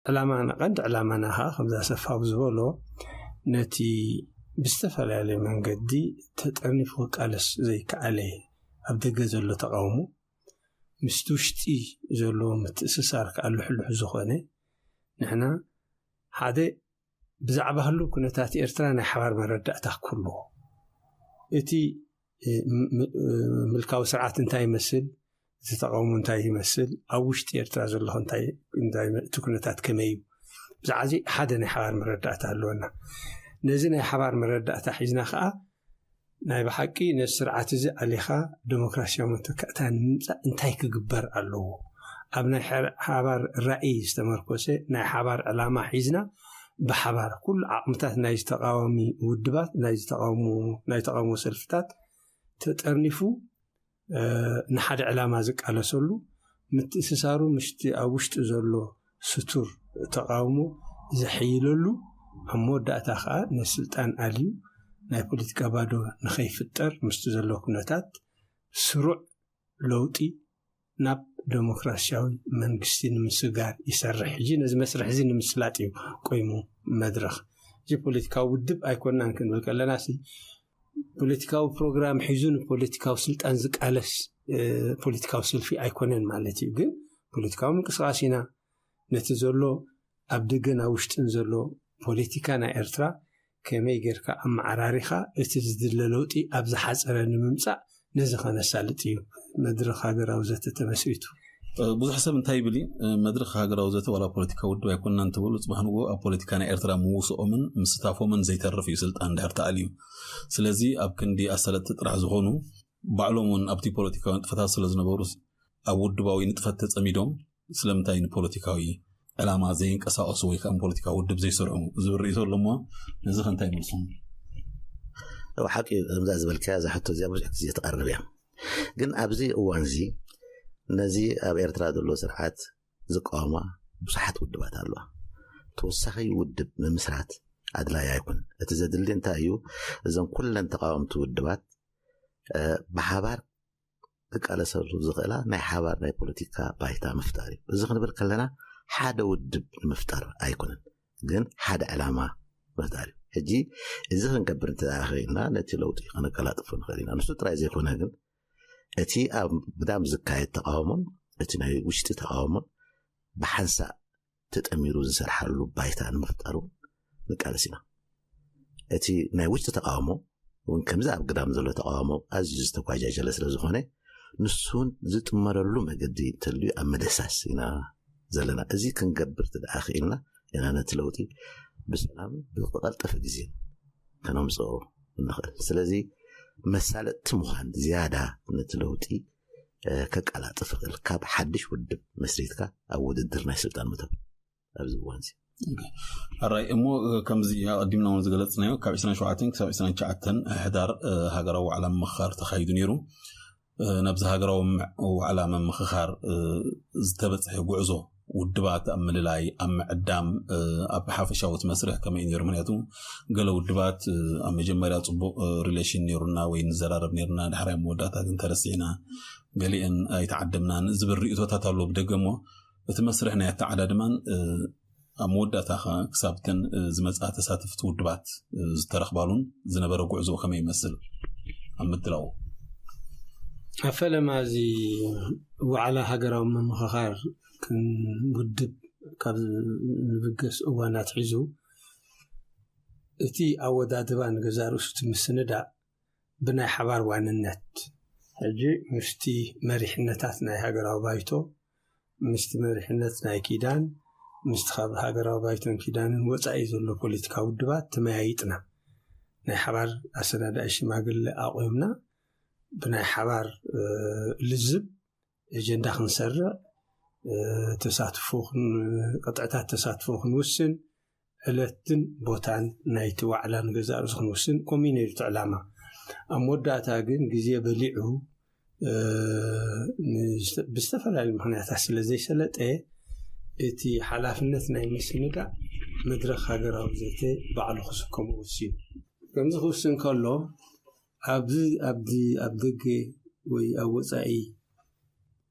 ዕላማና፣ ቀንዲ ዕላማና ኸዓ ከምዛ ሰፋው ዝበሎ ነቲ ብዝተፈላለየ መንገዲ ተጠርኒፉ ክቃለስ ዘይከኣለ ኣብ ደገ ዘሎ ተቃውሞ ምስቲ ውሽጢ ዘሎ ምትእስሳር ከዓ ልሕሉሕ ዝኾነ ንሕና ሓደ ብዛዕባ ህሉ ኩነታት ኤርትራ ናይ ሓባር መረዳእታ ክህልዎ እቲ ምልካዊ ስርዓት እንታይ ይመስል፣ እቲ ተቃውሞ እንታይ ይመስል፣ ኣብ ውሽጢ ኤርትራ ዘሎ እንታይ እንታይ እቲ ኩነታት ከመይ እዩ፣ ብዛዕባ እዚ ሓደ ናይ ሓባር መረዳእታ ኣለወና። ነዚ ናይ ሓባር መረዳእታ ሒዝና ከዓ ናይ ብሓቂ ነዚ ስርዓት እዚ ኣሊኻ ዴሞክራሲያዊ መተካእታ ንምምፃእ እንታይ ክግበር ኣለዎ፣ ኣብ ናይ ሓባር ራእይ ዝተመርኮሰ ናይ ሓባር ዕላማ ሒዝና ብሓባር ኩሉ ዓቕምታት ናይ ዝተቃዋሚ ውድባት ናይ ዝተቃውሞ ናይ ተቃውሞ ሰልፍታት ተጠርኒፉ ንሓደ ዕላማ ዝቃለሰሉ ምትእስሳሩ ምስቲ ኣብ ውሽጢ ዘሎ ስቱር ተቃውሞ ዘሐይለሉ ኣብ መወዳእታ ከዓ ነስልጣን ኣልዩ ናይ ፖለቲካ ባዶ ንኸይፍጠር ምስቲ ዘሎ ኩነታት ስሩዕ ለውጢ ናብ ዴሞክራሲያዊ መንግስቲ ንምስጋር ይሰርሕ። ሕጂ ነዚ መስርሕ እዚ ንምስላጥ እዩ ቆይሙ መድረኽ። እዚ ፖለቲካዊ ውድብ ኣይኮናን ክንብል ከለና ሲ ፖለቲካዊ ፕሮግራም ሒዙ ንፖለቲካዊ ስልጣን ዝቃለስ ፖለቲካዊ ሰልፊ ኣይኮነን ማለት እዩ። ግን ፖለቲካዊ ምንቅስቃስ ኢና። ነቲ ዘሎ ኣብ ደገን ኣብ ውሽጥን ዘሎ ፖለቲካ ናይ ኤርትራ ከመይ ጌርካ ኣመዓራሪኻ እቲ ዝድለ ለውጢ ኣብ ዝሓፀረ ንምምፃእ ነዚ ከነሳልጥ እዩ መድረኽ ሃገራዊ ዘተ ተመስሪቱ። ብዙሕ ሰብ እንታይ ይብል እዩ፣ መድረኽ ሃገራዊ ዘተ ዋላ ፖለቲካዊ ውድብ ኣይኮንናን ትብሉ፣ ጽባሕ ንግሆ ኣብ ፖለቲካ ናይ ኤርትራ ምውስኦምን ምስታፎምን ዘይተርፍ እዩ ስልጣን እንድሕር ተኣልዩ። ስለዚ ኣብ ክንዲ ኣሳለጥቲ ጥራሕ ዝኾኑ ባዕሎም እውን ኣብቲ ፖለቲካዊ ንጥፈታት ስለ ዝነበሩ ኣብ ውድባዊ ንጥፈት ተጸሚዶም ስለምንታይ ንፖለቲካዊ ዕላማ ዘይንቀሳቐሱ ወይ ከዓ ንፖለቲካዊ ውድብ ዘይሰርሑ ዝብል ርእይቶ ኣሎ እሞ ነዚ ከ እንታይ መልሶም? እው ሓቂ ከምዛ ዝበልካያ እዛ ሕቶ እዚኣ ብዙሕ ግዜ ትቐርብ እያ። ግን ኣብዚ እዋን እዚ ነዚ ኣብ ኤርትራ ዘሎ ስርዓት ዝቃወማ ብዙሓት ውድባት ኣለዋ። ተወሳኺ ውድብ ምምስራት ኣድላይ ኣይኮነን። እቲ ዘድሊ እንታይ እዩ? እዞም ኩለን ተቃወምቲ ውድባት ብሓባር ክቃለሰሉ ዝኽእላ ናይ ሓባር ናይ ፖለቲካ ባይታ ምፍጣር እዩ። እዚ ክንብል ከለና ሓደ ውድብ ንምፍጣር ኣይኮነን፣ ግን ሓደ ዕላማ ምፍጣር እዩ። ሕጂ እዚ ክንገብር እንተ ኽኢልና ነቲ ለውጢ ከነቀላጥፎ ንኽእል ኢና። ንሱ ጥራይ ዘይኮነ ግን እቲ ኣብ ግዳም ዝካየድ ተቃውሞን እቲ ናይ ውሽጢ ተቃውሞን ብሓንሳእ ተጠሚሩ ዝሰርሓሉ ባይታ ንምፍጣር እውን ንቃለስ ኢና። እቲ ናይ ውሽጢ ተቃውሞ እውን ከምዚ ኣብ ግዳም ዘሎ ተቃውሞ ኣዝዩ ዝተጓጃጀለ ስለ ዝኾነ ንሱ እውን ዝጥመረሉ መገዲ እንተልዩ ኣብ ምድህሳስ ኢና ዘለና። እዚ ክንገብር እንተ ደኣ ክኢልና ኢና ነቲ ለውጢ ብሰላም ብዝተቐልጠፈ ግዜ ከነምፅኦ እንኽእል። ስለዚ መሳለጥቲ ምዃን ዝያዳ ነቲ ለውጢ ከቀላጥፍ ይኽእል ካብ ሓድሽ ውድብ መስሪትካ ኣብ ውድድር ናይ ስልጣን ምእታው ኣብዚ እዋን እዚ። ኣራይ እሞ ከምዚ ኣቐዲምና እውን ዝገለፅናዮ ካብ ዕስራን ሸውዓተን ክሳብ ዕስራን ትሽዓተን ሕዳር ሃገራዊ ዋዕላ ምምኽኻር ተኻይዱ ነይሩ። ናብዚ ሃገራዊ ዋዕላ ምምኽኻር ዝተበፅሐ ጉዕዞ ውድባት ኣብ ምልላይ፣ ኣብ ምዕዳም፣ ኣብ ሓፈሻዊ እቲ መስርሕ ከመይ ነይሩ? ምክንያቱ ገለ ውድባት ኣብ መጀመርያ ፅቡቕ ሪሌሽን ነይሩና ወይ ንዘራረብ ነይሩና፣ ድሕራይ መወዳእታ ግን ተረሲዕና፣ ገሊአን ኣይተዓደምናን ዝብል ርእቶታት ኣሎ ብደገ። እሞ እቲ መስርሕ ናይ ኣተዓዳድማን ኣብ መወዳእታ ክሳብ እተን ዝመፅኣ ተሳተፍቲ ውድባት ዝተረኽባሉን ዝነበረ ጉዕዞ ከመይ ይመስል ኣብ ምድላው? ኣብ ፈለማ እዚ ዋዕላ ሃገራዊ ምምኽኻር ውድብ ካብ ንብገስ እዋን ኣትሒዙ እቲ ኣወዳድባ ንገዛ ርእሱ እቲ ምስንዳእ ብናይ ሓባር ዋንነት፣ ሕጂ ምስቲ መሪሕነታት ናይ ሃገራዊ ባይቶ፣ ምስቲ መሪሕነት ናይ ኪዳን፣ ምስቲ ካብ ሃገራዊ ባይቶን ኪዳንን ወፃኢ ዘሎ ፖለቲካዊ ውድባት ተመያይጥና፣ ናይ ሓባር ኣሰናዳኢ ሽማግለ ኣቑምና፣ ብናይ ሓባር ልዝብ ኤጀንዳ ክንሰርዕ፣ ተሳትፎ ቅጥዕታት ተሳትፎ ክንውስን፣ ዕለትን ቦታን ናይቲ ዋዕላ ንገዛእ ርእሱ ክንውስን፣ ከምኡ ነይሩ እቲ ዕላማ። ኣብ መወዳእታ ግን ግዜ በሊዑ ብዝተፈላለዩ ምክንያታት ስለ ዘይሰለጠ፣ እቲ ሓላፍነት ናይ ምስንዳእ መድረኽ ሃገራዊ ዘተ ባዕሉ ክስከሞ ወሲኑ። ከምዚ ክውስን ከሎ፣ ኣብዚ ኣብዲ ኣብ ደገ ወይ ኣብ ወፃኢ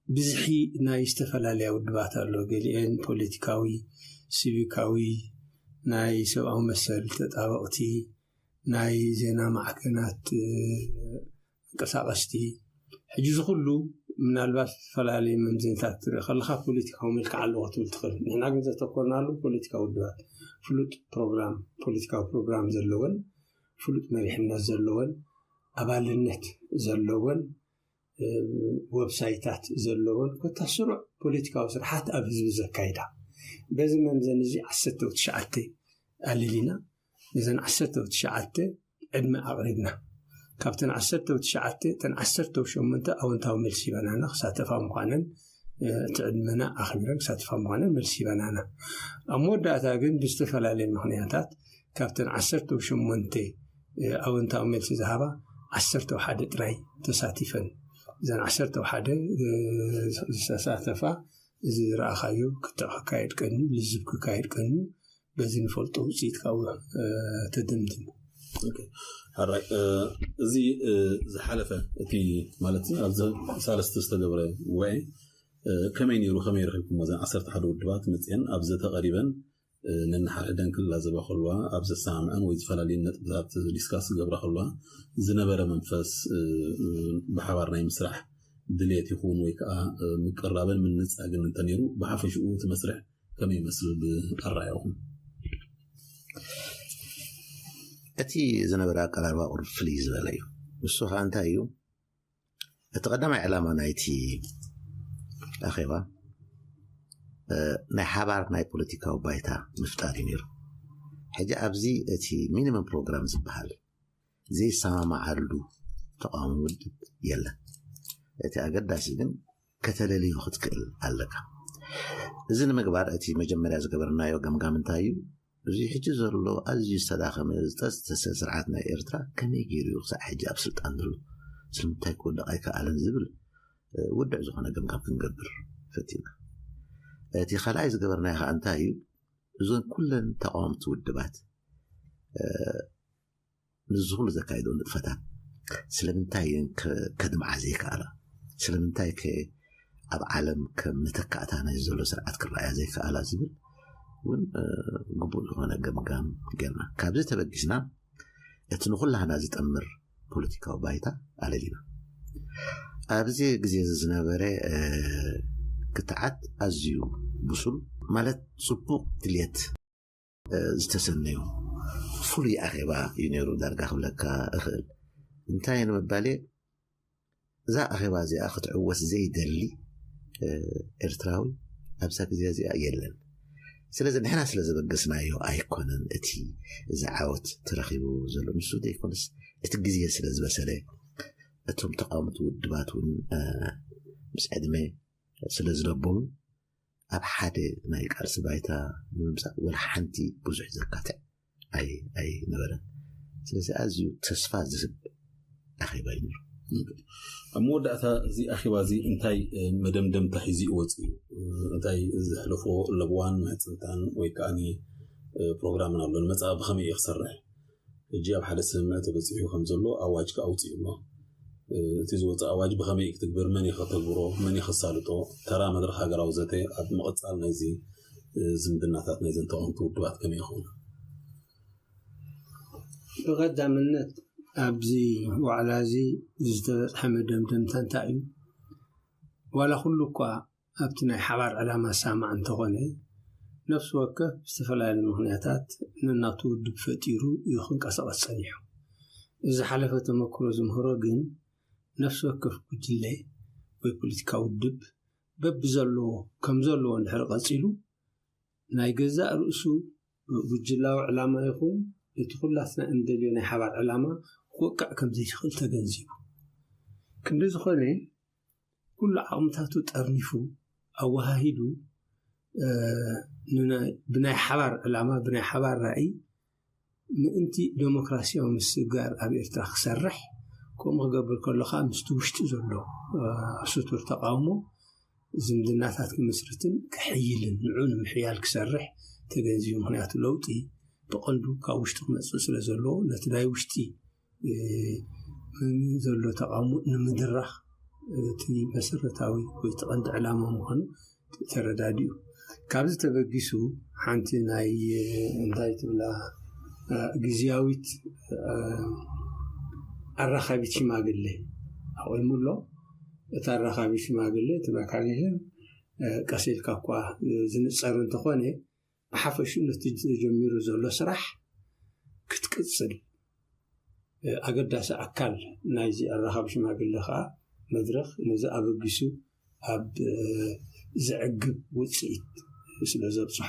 ብዝሒ ናይ ዝተፈላለያ ውድባት ኣሎ። ገሊአን ፖለቲካዊ፣ ሲቪካዊ፣ ናይ ሰብኣዊ መሰል ተጣበቕቲ፣ ናይ ዜና ማዕከናት፣ እ፣ ተንቀሳቐስቲ። ሕጂ እዚ ኩሉ ምናልባት ዝተፈላለየ መምዘኒታት ትርኢ ከለኻ ፖለቲካዊ መልክዕ ኣለዎ ክትብል ትኽእል። ንሕና ግን ዘተኮርናሉ ፖለቲካዊ ውድባት፣ ፍሉጥ ፕሮግራም፣ ፖለቲካዊ ፕሮግራም ዘለወን፣ ፍሉጥ መሪሕነት ዘለወን፣ ኣባልነት ዘለወን፣ እ፣ ወብሳይታት ዘለወን፣ ኮታ ስሩዕ ፖለቲካዊ ስርሓት ኣብ ህዝቢ ዘካይዳ። በዚ መምዘኒ እዚ ዓሰርተ ትሽዓተ ኣለሊና። ነዘን ዓሰርተ ትሽዓተ ዕድመ ኣቕሪብና። ካብተን ዓሰርተ ትሽዓተ፣ እተን ዓሰርተ ሸሞንተ ኣወንታዊ መልሲ ሂበናና፣ ክሳተፋ ምዃነን፣ እ፣ እቲ ዕድመና ኣኽቢረን ክሳተፋ ምዃነን መልሲ ሂበናና። ኣብ መወዳእታ ግን ብዝተፈላለየ ምኽንያታት ካብተን ዓሰርተ ሸሞንተ፣ እ፣ ኣወንታዊ መልሲ ዝሃባ ዓሰርተ ሓደ ጥራይ ተሳቲፈን። እዘን ዓሰርተ ሓደ፣ እ፣ ዝተሳተፋ፣ እዚ ዝረኣኻዮ ክትዕ ክካየድ ቀንዩ፣ ልዝብ ክካየድ ቀንዩ፣ በዚ ንፈልጦ ውፅኢት ካብኡ፣ እ፣ ተደምዲሙ። ኦኬ። ሕራይ፣ እ፣ እዚ፣ እ፣ ዝሓለፈ እቲ ማለት ኣብዚ ሳለስቲ ዝተገብረ ጉባኤ፣ እ፣ ከመይ ነይሩ? ከመይ ረኺብኩሞ? እዘን ዓሰርተ ሓደ ውድባት መፅአን ኣብ ዘተ ቀሪበን፣ እ፣ ነንሓድሕደን ክላዘባ ከለዋ፣ ኣብ ዘሰማምዐን ወይ ዝተፈላለዩ ነጥብታት ዲስካስ ዝገብራ ከለዋ ዝነበረ መንፈስ፣ እ፣ እ፣ ብሓባር ናይ ምስራሕ ድሌት ይኹን ወይ ከዓ፣ እ፣ ምቅራብን ምንጻግን እንተነይሩ፣ ብሓፈሽኡ እቲ መስርሕ ከመይ ይመስል ብኣረኣእያኹም? እቲ ዝነበረ ኣቀራርባ ቁሩብ ፍልይ ዝበለ እዩ። ንሱ ከዓ እንታይ እዩ? እቲ ቀዳማይ ዕላማ ናይቲ ኣኼባ፣ እ፣ ናይ ሓባር ናይ ፖለቲካዊ ባይታ ምፍጣር እዩ ነይሩ። ሕጂ ኣብዚ እቲ ሚኒመም ፕሮግራም ዝበሃል ዘይሰማማዓሉ ተቃዋሚ ውድብ የለን። እቲ ኣገዳሲ ግን ከተለልዮ ክትክእል ኣለካ። እዚ ንምግባር እቲ መጀመርያ ዝገበርናዮ ገምጋም እንታይ እዩ? እዚ ሕጂ ዘሎ ኣዝዩ ዝተዳኸመ፣ ዝጠዝተሰ ስርዓት ናይ ኤርትራ ከመይ ገይሩ እዩ ክሳዕ ሕጂ ኣብ ስልጣን ዘሎ? ስለምንታይ ክወድቕ ኣይከኣለን ዝብል፣ እ፣ ውድዕ ዝኾነ ገምጋም ክንገብር ፈቲና። እቲ ካልኣይ ዝገበርናዮ ከዓ እንታይ እዩ? እዞን ኩለን ተቃወምቲ ውድባት፣ እ፣ ምስዚ ኩሉ ዘካይዶ ንጥፈታት ስለምንታይ እየን ከ-፣ ከድምዓ ዘይከኣላ? ስለምንታይ ከ ኣብ ዓለም ከም መተካእታ ናይ ዘሎ ስርዓት ክረኣያ ዘይከኣላ ዝብል እውን፣ እ፣ ግቡእ ዝኾነ ገምጋም ጌርና። ካብዚ ተበጊስና እቲ ንኹላህና ዝጠምር ፖለቲካዊ ባይታ ኣለሊና። ኣብዚ ግዜ እዚ ዝነበረ፣ እ፣ ክትዓት ኣዝዩ ብሱል፣ ማለት ጽቡቕ ድልየት፣ እ፣ ዝተሰነዩ ፍሉይ ኣኼባ እዩ ነይሩ ዳርጋ ክብለካ እኽእል። እንታይ ንምባል እየ፣ እዛ ኣኼባ እዚኣ ክትዕወት ዘይደሊ፣ እ፣ ኤርትራዊ ኣብዛ ግዜ እዚኣ የለን። ስለዚ ንሕና ስለ ዘበገስናዮ ኣይኮነን እቲ፣ እዚ ዓወት ተረኺቡ ዘሎ። ንሱ ዘይኮነስ እቲ ግዜ ስለ ዝበሰለ፣ እቶም ተቃወምቲ ውድባት እውን፣ እ፣ ምስ ዕድመ ስለ ዝለበሙ፣ ኣብ ሓደ ናይ ቃልሲ ባይታ ንምምጻእ ወላ ሓንቲ ብዙሕ ዘካትዕ ኣይ-፣ ኣይነበረን። ስለዚ ኣዝዩ ተስፋ ዝህብ ኣኼባ እዩ ነይሩ። ኣብ መወዳእታ እዚ ኣኼባ እዚ እንታይ መደምደምታ ሒዙ ይወፅእ እዩ? እንታይ ዘሕለፎ ለብዋን ምሕፅንታን ወይ ከዓ ፕሮግራምን ኣሎ? ንመፃኢ ብኸመይ እዩ ክሰርሕ? ሕጂ ኣብ ሓደ ስምምዕ ተበፂሑ ከም ዘሎ ኣዋጅ ከኣ ኣውፂኡ ኣሎ። እቲ ዝወፀ ኣዋጅ ብኸመይ እዩ ክትግብር? መን እዩ ከተግብሮ? መን እዩ ከሳልጦ? ተራ መድረኽ ሃገራዊ ዘተ ኣብ ምቕፃል ናይዚ ዝምድናታት ናይዘን ተቓወምቲ ውድባት ከመይ ይኸውን? ብቐዳምነት ኣብዚ ዋዕላ እዚ ዝተበፅሐ መደምደምታ እንታይ እዩ? ዋላ ኩሉ እኳ ኣብቲ ናይ ሓባር ዕላማ ዝሰማማዕ እንተኾነ፣ ነፍሲ ወከፍ ብዝተፈላለዩ ምኽንያታት ነናቱ ውድብ ፈጢሩ እዩ ክንቀሳቐስ ጸኒሑ። እዚ ዝሓለፈ ተመክሮ ዝምህሮ ግን፣ ነፍሲ ወከፍ ጉጅለ ወይ ፖለቲካዊ ውድብ በብዘለዎ ከም ዘለዎ እንድሕር ቀጺሉ፣ ናይ ገዛእ ርእሱ ጉጅላዊ ዕላማ ይኹን እቲ ኩላትና እንደልዮ ናይ ሓባር ዕላማ ክወቅዕ ከም ዘይኽእል ተገንዚቡ። ክንዲ ዝኾነ፣ ኩሉ ዓቕምታቱ ጠርኒፉ ኣወሃሂዱ፣ እ፣ ንናይ-፣ ብናይ ሓባር ዕላማ፣ ብናይ ሓባር ራእይ ምእንቲ ዴሞክራሲያዊ ምስግጋር ኣብ ኤርትራ ክሰርሕ፣ ከምኡ ክገብር ከሎ ከዓ ምስቲ ውሽጢ ዘሎ፣ እ፣ ስቱር ተቃውሞ ዝምድናታት ክምስርትን ክሕይልን ንዑ ንምሕያል ክሰርሕ ተገንዚቡ። ምኽንያቱ ለውጢ ብቐንዱ ካብ ውሽጢ ክመጽእ ስለ ዘለዎ፣ ነቲ ናይ ውሽጢ እ፣ ዘሎ ተቃውሞ ንምድራኽ እቲ መሰረታዊ ወይ እቲ ቀንዲ ዕላማ ምዃኑ ተረዳዲኡ። ካብዚ ተበጊሱ ሓንቲ ናይ፣ እ፣ እንታይ ትብላ፣ እ፣ ግዝያዊት፣ እ፣ ኣራኻቢት ሽማግለ ኣቑሙ ኣሎ። እቲ ኣራኻቢ ሽማግለ፣ እቲ መካኒዝም፣ እ፣ ቀስ ኢልካ እኳ፣ እ፣ ዝንጸር እንተኾነ፣ ብሓፈሽኡ ነቲ ተጀሚሩ ዘሎ ስራሕ ክትቅጽል፣ እ፣ ኣገዳሲ ኣካል ናይዚ ኣራኻቢ ሽማግለ ከኣ መድረኽ ነዚ ኣበጊሱ ኣብ፣ እ፣ ዘዕግብ ውጽኢት ስለ ዘብጽሖ፣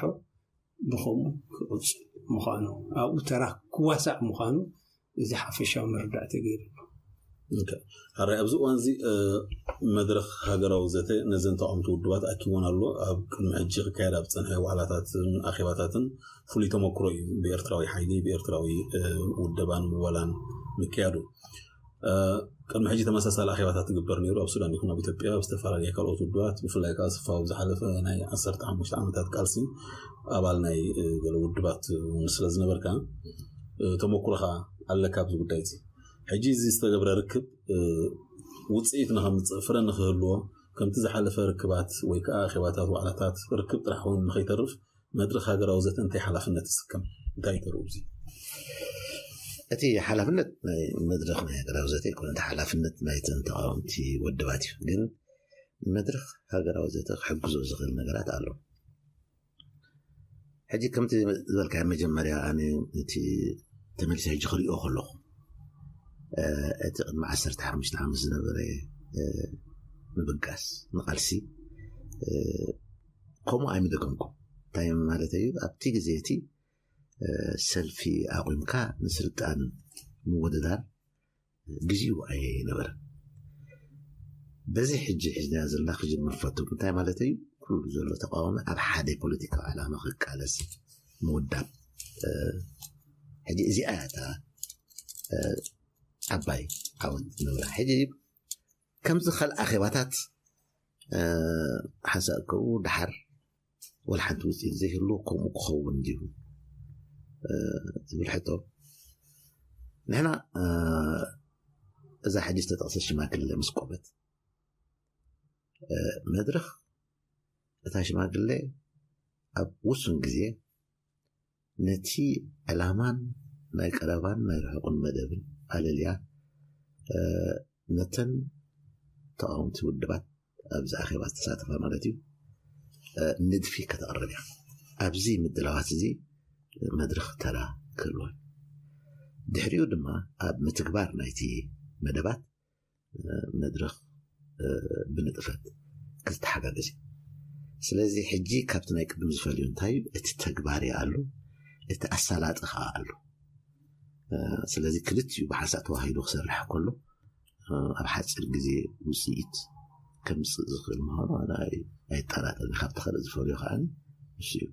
ብኸምኡ ክቕጽል ምዃኑ፣ ኣብኡ ተራ ክዋሳእ ምዃኑ፣ እዚ ሓፈሻዊ መረዳእታ ገይሩ ኣሎ። ኦኬ። ሕራይ፣ ኣብዚ እዋን እዚ፣ እ፣ መድረኽ ሃገራዊ ዘተ ነዘን ተቓወምቲ ውድባት ኣኪቦን ኣሎ። ኣብ ቅድሚ ሕጂ ክካየድ ኣብ ዝጸንሐ ዋዕላታትን ኣኼባታትን ፍሉይ ተመክሮ እዩ፣ ብኤርትራዊ ሓይሊ፣ ብኤርትራዊ፣ እ፣ ውደባን ምወላን ምክያዱ። እ፣ ቅድሚ ሕጂ ተመሳሳሊ ኣኼባታት ትግበር ነይሩ፣ ኣብ ሱዳን ይኹን ኣብ ኢትዮጵያ፣ ኣብ ዝተፈላለያ ካልኦት ውድባት፣ ብፍላይ ከኣ ስፋው ዝሓለፈ ናይ ዓሰርተ ሓሙሽተ ዓመታት ቃልሲ ኣባል ናይ፣ እ፣ ገለ ውድባት እውን ስለ ዝነበርካ፣ እ፣ ተመኩሮኻ ኣለካ ኣብዚ ጉዳይ እዚ። ሕጂ እዚ ዝተገብረ ርክብ፣ እ፣ ውጽኢት ንኸምጽእ፣ ፍረ ንኽህልዎ፣ ከምቲ ዝሓለፈ ርክባት ወይ ከኣ ኣኼባታት፣ ዋዕላታት ርክብ ጥራሕ ኮይኑ ንኸይተርፍ፣ መድረኽ ሃገራዊ ዘተ እንታይ ሓላፍነት ይስከም? እንታይ እዩ ተርኡ እዚ? እቲ ሓላፍነት ናይ መድረኽ ናይ ሃገራዊ ዘተ ይኮነ፣ እቲ ሓላፍነት ናይተን ተቃወምቲ ውድባት እዩ። ግን መድረኽ ሃገራዊ ዘተ ክሕግዞ ዝኽእል ነገራት ኣሎ። ሕጂ ከምቲ ዝበልካዮ መጀመርያ፣ ኣነ እቲ ተመሊሰ ሕጂ ክሪኦ ከለኹ፣ እ፣ እቲ ቅድሚ ዓሰርተ ሓሙሽተ ዓመት ዝነበረ፣ እ፣ ምብጋስ ንቃልሲ፣ እ፣ ከምኡ ኣይምደገምኩ። እንታይ ማለት እዩ? ኣብቲ ግዜ እቲ፣ እ፣ ሰልፊ ኣቑምካ ንስልጣን ምውድዳር ግዜኡ ኣይነበረን። በዚ ሕጂ ሒዝናዮ ዘለና ክጅምር ፈቱ። እንታይ ማለት እዩ? ኩሉ ዘሎ ተቃዋሚ ኣብ ሓደ ፖለቲካዊ ዕላማ ክቃለስ ምውዳብ። እ፣ ሕጂ እዚኣ እያ እታ፣ እ፣ ዓባይ ዓወት ንብላ። ሕጂ ከምዚ ካልእ ኣኼባታት፣ እ፣ ሓንሳእ ከኡ ደሓር ወላ ሓንቲ ውፅኢት ዘይህልዎ ከምኡ ክኸውን ድዩ፣ እ፣ ዝብል ሕቶ። ንሕና፣ እ፣ እዛ ሕጂ ዝተጠቕሰት ሽማግለ ምስ ቆመት፣ እ፣ መድረኽ እታ ሽማግለ ኣብ ውሱን ግዜ ነቲ ዕላማን ናይ ቀረባን ናይ ርሑቕን መደብን ኣለልያ፣ እ፣ ነተን ተቃወምቲ ውድባት ኣብዚ ኣኼባ ዝተሳተፋ ማለት እዩ፣ እ፣ ንድፊ ከተቕርብ እያ። ኣብዚ ምድላዋት እዚ መድረኽ ተራ ክህልዋ። ድሕሪኡ ድማ ኣብ ምትግባር ናይቲ መደባት፣ እ፣ መድረኽ፣ እ፣ ብንጥፈት ክተሓጋገዝ እዩ። ስለዚ ሕጂ ካብቲ ናይ ቅድም ዝፈልዮ እንታይ እዩ? እቲ ተግባር እዩ ኣሎ፣ እቲ ኣሳላጢ ከዓ ኣሎ። እ፣ ስለዚ ክልቲኡ ብሓንሳእ ተዋሂዱ ክሰርሕ ከሎ፣ እ፣ ኣብ ሓፂር ግዜ ውፅኢት ከምፅእ ዝኽእል ምዃኑ ኣነ ኣይ-፣ ኣይጠራጠርን። ካብቲ ካልእ ዝፈልዮ ከዓ ንሱ እዩ።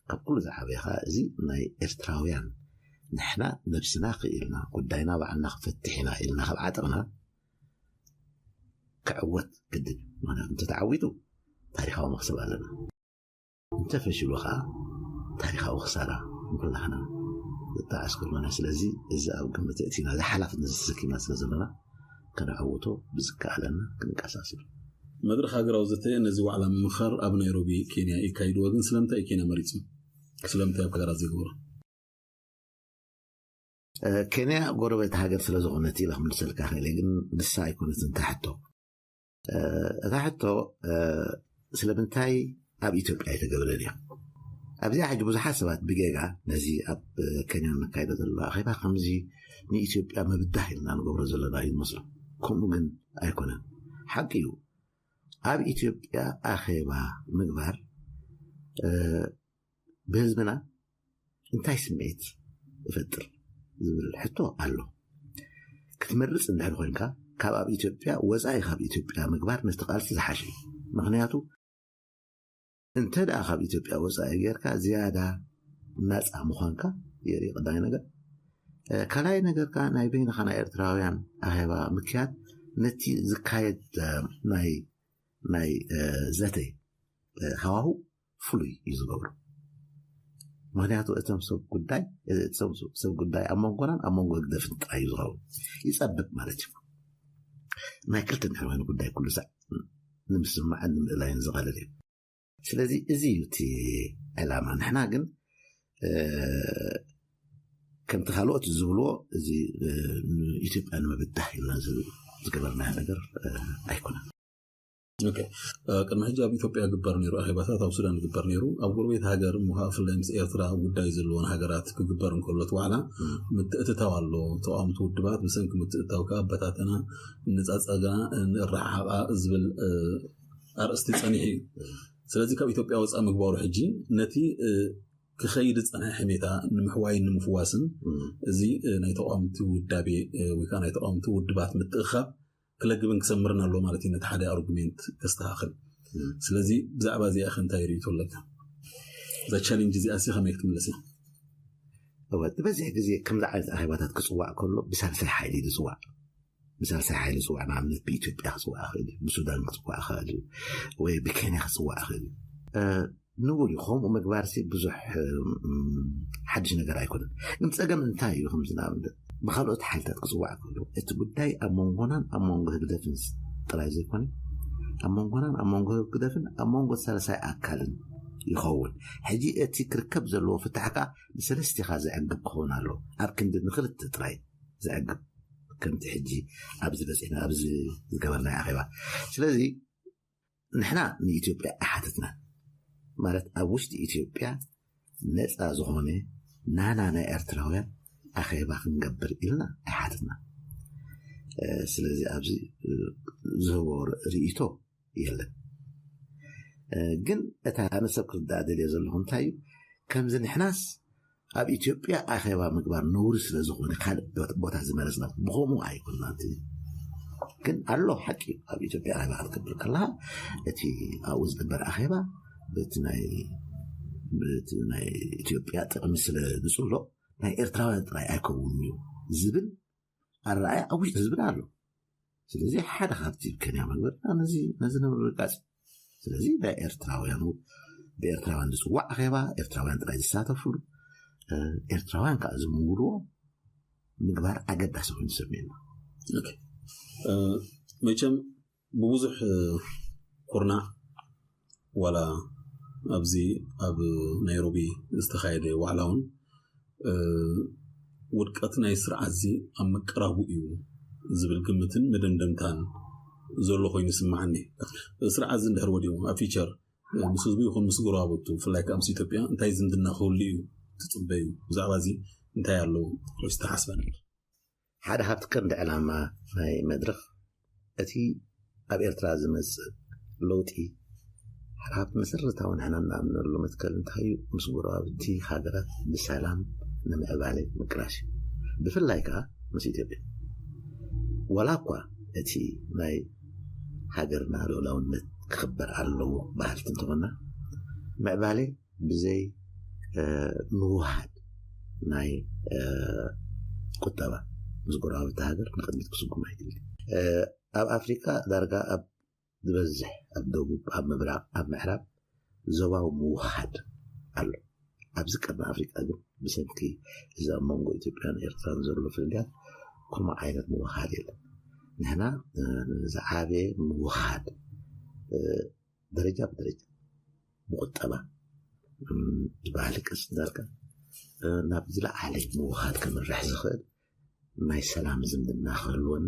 ካብ ኩሉ ዝዓበየ ከዓ እዚ ናይ ኤርትራውያን ንሕና ነብስና ክኢልና ጉዳይና ባዕልና ክፈትሕ ኢና ኢልና ካብ ዓጠቕና፣ ክዕወት ግድን እዩ። ምክንያቱ እንተተዓዊቱ ታሪካዊ መክሰብ ኣለና፣ እንተፈሽሉ ከዓ ታሪካዊ ክሳራ ንኩላህና ዘተዓስክር ኾነ። ስለዚ እዚ ኣብ ግምት እቲና፣ እዚ ሓላፍነት ዝተሰኪምና ስለ ዘለና፣ ከነዕውቶ ብዝከኣለና ክንቀሳሰብ። መድረኽ ሃገራዊ ዘተ ነዚ ዋዕላ ምምኻር ኣብ ናይሮቢ ኬንያ ይካይድዎ፣ ግን ስለምንታይ እዩ ኬንያ መሪጹ? ስለምንታይ ኣብ ሃገራት ዘይገብሮ? ኬንያ ጎረቤት ሃገር ስለ ዝኾነት ኢለ ክምልሰልካ ክእል፣ ግን ንሳ ኣይኮነትን እታ ሕቶ። እታ ሕቶ ስለምንታይ ኣብ ኢትዮጵያ ኣይተገብረን እያ? ኣብዚኣ ሕጂ ብዙሓት ሰባት ብጌጋ ነዚ ኣብ ኬንያ ንካይዶ ዘሎ ኣኼባ ከምዚ ንኢትዮጵያ ምብዳህ ኢልና ንገብሮ ዘለና እዩ ዝመስሎም። ከምኡ ግን ኣይኮነን። ሓቂ እዩ፣ ኣብ ኢትዮጵያ ኣኼባ ምግባር ብህዝብና እንታይ ስምዒት ይፈጥር ዝብል ሕቶ ኣሎ። ክትመርጽ እንድሕር ኮይንካ፣ ካብ ኣብ ኢትዮጵያ ወጻኢ ካብ ኢትዮጵያ ምግባር ነቲ ቃልሲ ዝሓሸ እዩ። ምክንያቱ እንተ ደኣ ካብ ኢትዮጵያ ወጻኢ ጌርካ ዝያዳ ናጻ ምዃንካ የርኢ። ቀዳማይ ነገር። ካልኣይ ነገር ከኣ ናይ በይንኻ ናይ ኤርትራውያን ኣኼባ ምክያድ ነቲ ዝካየድ ናይ ናይ ዘተ ሃዋሁ ፍሉይ እዩ ዝገብሮ። ምክንያቱ እቶም ሰብ ጉዳይ እቶም ሰብ ጉዳይ ኣብ መንጎናን ኣብ መንጎ ህግደፍን ጥራይ እዩ ዝኸውን፣ ይጸብብ ማለት እዩ። ናይ ክልተ እንድሕር ኮይኑ ጉዳይ ኩሉ ሳዕ ንምስማዕን ንምእላይን ዝቐልል እዩ። ስለዚ እዚ እዩ እቲ ዕላማ። ንሕና ግን ከምቲ ካልኦት ዝብልዎ እዚ ኢትዮጵያ ንምብዳህ ኢልና ዝገበርናዮ ነገር ኣይኮነን። ቅድሚ ሕጂ ኣብ ኢትዮጵያ ግበር ነይሩ ኣኼባታት፣ ኣብ ሱዳን ግበር ነይሩ፣ ኣብ ጎረቤት ሃገር ምዃ ብፍላይ ምስ ኤርትራ ጉዳይ ዘለዎን ሃገራት ክግበር እንከሎ እቲ ዋዕላ ምትእትታው ኣሎ። ተቃወምቲ ውድባት ብሰንኪ ምትእትታው ከኣ በታተና፣ ንጻጸጋ፣ ንረሓሓቓ ዝብል ኣርእስቲ ጸኒሑ እዩ። ስለዚ ካብ ኢትዮጵያ ወፃእ ምግባሩ ሕጂ ነቲ ክኸይድ ዝፀንሐ ሕሜታ ንምሕዋይን ንምፍዋስን እዚ ናይ ተቃወምቲ ውዳቤ ወይ ከዓ ናይ ተቃወምቲ ውድባት ምትእኻብ ክለግብን ክሰምርን ኣለዎ ማለት እዩ። ነቲ ሓደ ኣርጉሜንት ከስተኻኽል። ስለዚ ብዛዕባ እዚኣ ከ እንታይ ርእይቶ ኣለካ? እዛ ቻሌንጅ እዚኣ ሲ ከመይ ክትምለስ እያ? እወ፣ ዝበዝሕ ግዜ ከምዚ ዓይነት ኣኼባታት ክፅዋዕ ከሎ ብሳልሳይ ሓይሊ እዩ ዝፅዋዕ። ብሳልሳይ ሓይሊ ዝፅዋዕ፣ ንኣብነት ብኢትዮጵያ ክፅዋዕ ይኽእል እዩ፣ ብሱዳን ክፅዋዕ ይኽእል እዩ፣ ወይ ብኬንያ ክፅዋዕ ይኽእል እዩ። ንቡር እዩ። ከምኡ ምግባር ሲ ብዙሕ ሓድሽ ነገር ኣይኮነን። ግን ፀገም እንታይ እዩ? ከምዚ ንኣብነት ብካልኦት ሓይልታት ክፅዋዕ ከሎ እቲ ጉዳይ ኣብ መንጎናን ኣብ መንጎ ህግደፍን ጥራይ ዘይኮነ፣ ኣብ መንጎናን ኣብ መንጎ ህግደፍን ኣብ መንጎ ሳልሳይ ኣካልን ይኸውን። ሕጂ እቲ ክርከብ ዘለዎ ፍታሕ ከዓ ንሰለስቲኻ ዘዕግብ ክኸውን ኣለዎ። ኣብ ክንዲ ንክልተ ጥራይ ዘዕግብ ከምቲ ሕጂ ኣብዚ በፂሕና ኣብዚ ዝገበርናዮ ኣኼባ። ስለዚ ንሕና ንኢትዮጵያ ኣይሓተትናን። ማለት ኣብ ውሽጢ ኢትዮጵያ ነፃ ዝኾነ ናና ናይ ኤርትራውያን ኣኼባ ክንገብር ኢልና ኣይሓተትናን። ስለዚ ኣብዚ ዝህቦ ርእይቶ የለን። ግን እታ ኣነ ሰብ ክርዳእ ደልየ ዘለኹ እንታይ እዩ፣ ከምዚ ንሕናስ ኣብ ኢትዮጵያ ኣኼባ ምግባር ነውሪ ስለ ዝኾነ ካልእ ቦታ ዝመረፅና ብኸምኡ ኣይኮንና። ግን ኣሎ ሓቂ እዩ፣ ኣብ ኢትዮጵያ ኣኼባ ክትገብር ከለኻ እቲ ኣብኡ ዝግበር ኣኼባ በቲ ናይ በቲ ናይ ኢትዮጵያ ጥቕሚ ስለ ዝፅሎ ናይ ኤርትራውያን ጥራይ ኣይከውንን እዩ ዝብል ኣረኣእያ ኣብ ውሽጢ ህዝብና ኣሎ። ስለዚ ሓደ ካብቲ ከንያ መግበርና ነዚ ነዚ ንምርግጋፅ። ስለዚ ናይ ኤርትራውያን ብኤርትራውያን ዝፅዋዕ ኣኼባ፣ ኤርትራውያን ጥራይ ዝሳተፍሉ፣ ኤርትራውያን ከዓ ዝምውልዎ ምግባር ኣገዳሲ ኮይኑ ዝሰምየና። መቸም ብብዙሕ ኩርናዕ ዋላ ኣብዚ ኣብ ናይሮቢ ዝተኻየደ ዋዕላ እውን ውድቀት ናይ ስርዓት እዚ ኣብ ምቅራቡ እዩ ዝብል ግምትን መደምደምታን ዘሎ ኮይኑ ይስምዓኒ። ስርዓት እዚ እንድሕር ወዲቑ ኣብ ፊቸር ምስ ህዝቡ ይኹን ምስ ጎረባብቱ ብፍላይ ከዓ ምስ ኢትዮጵያ እንታይ ዝምድና ክህሉ እዩ ትፅበዩ? ብዛዕባ እዚ እንታይ ኣሎ ኢልኩም ትሓስቡ? ሓደ ካብቲ ቀንዲ ዕላማ ናይ መድረኽ እቲ ኣብ ኤርትራ ዝመጽእ ለውጢ ሓደ ካብቲ መሰረታዊ ንሕና እንኣምነሉ መትከል እንታይ እዩ? ምስ ጎረባብቲ ሃገራት ብሰላም ንምዕባለ ምቅላስ እዩ። ብፍላይ ከዓ ምስ ኢትዮጵያ። ዋላ እኳ እቲ ናይ ሃገርና ልኡላውነት ክኽበር ኣለዎ በሃልቲ እንተኾና፣ ምዕባለ ብዘይ ምውሃድ ናይ ቁጠባ ምስ ጎረባብቲ ሃገር ንቕድሚት ክስጉም ኣይክእልን። ኣብ ኣፍሪካ ዳርጋ ኣብ ዝበዝሕ ኣብ ደቡብ፣ ኣብ ምብራቕ፣ ኣብ ምዕራብ ዞባዊ ምውሃድ ኣሎ። ኣብዚ ቀርኒ ኣፍሪቃ ግን ብሰንኪ እዚ ኣብ መንጎ ኢትዮጵያን ኤርትራን ዘሎ ፍልልያት ከምኡ ዓይነት ምውሃድ የለን። ንሕና ዝዓበየ ምውሃድ ደረጃ ብደረጃ ብቁጠባ፣ ብባህሊ ቅርሲ ዳርጋ ናብ ዝለዓለ ምውሃድ ከምርሕ ዝኽእል ናይ ሰላም ዝምድና ክህልወና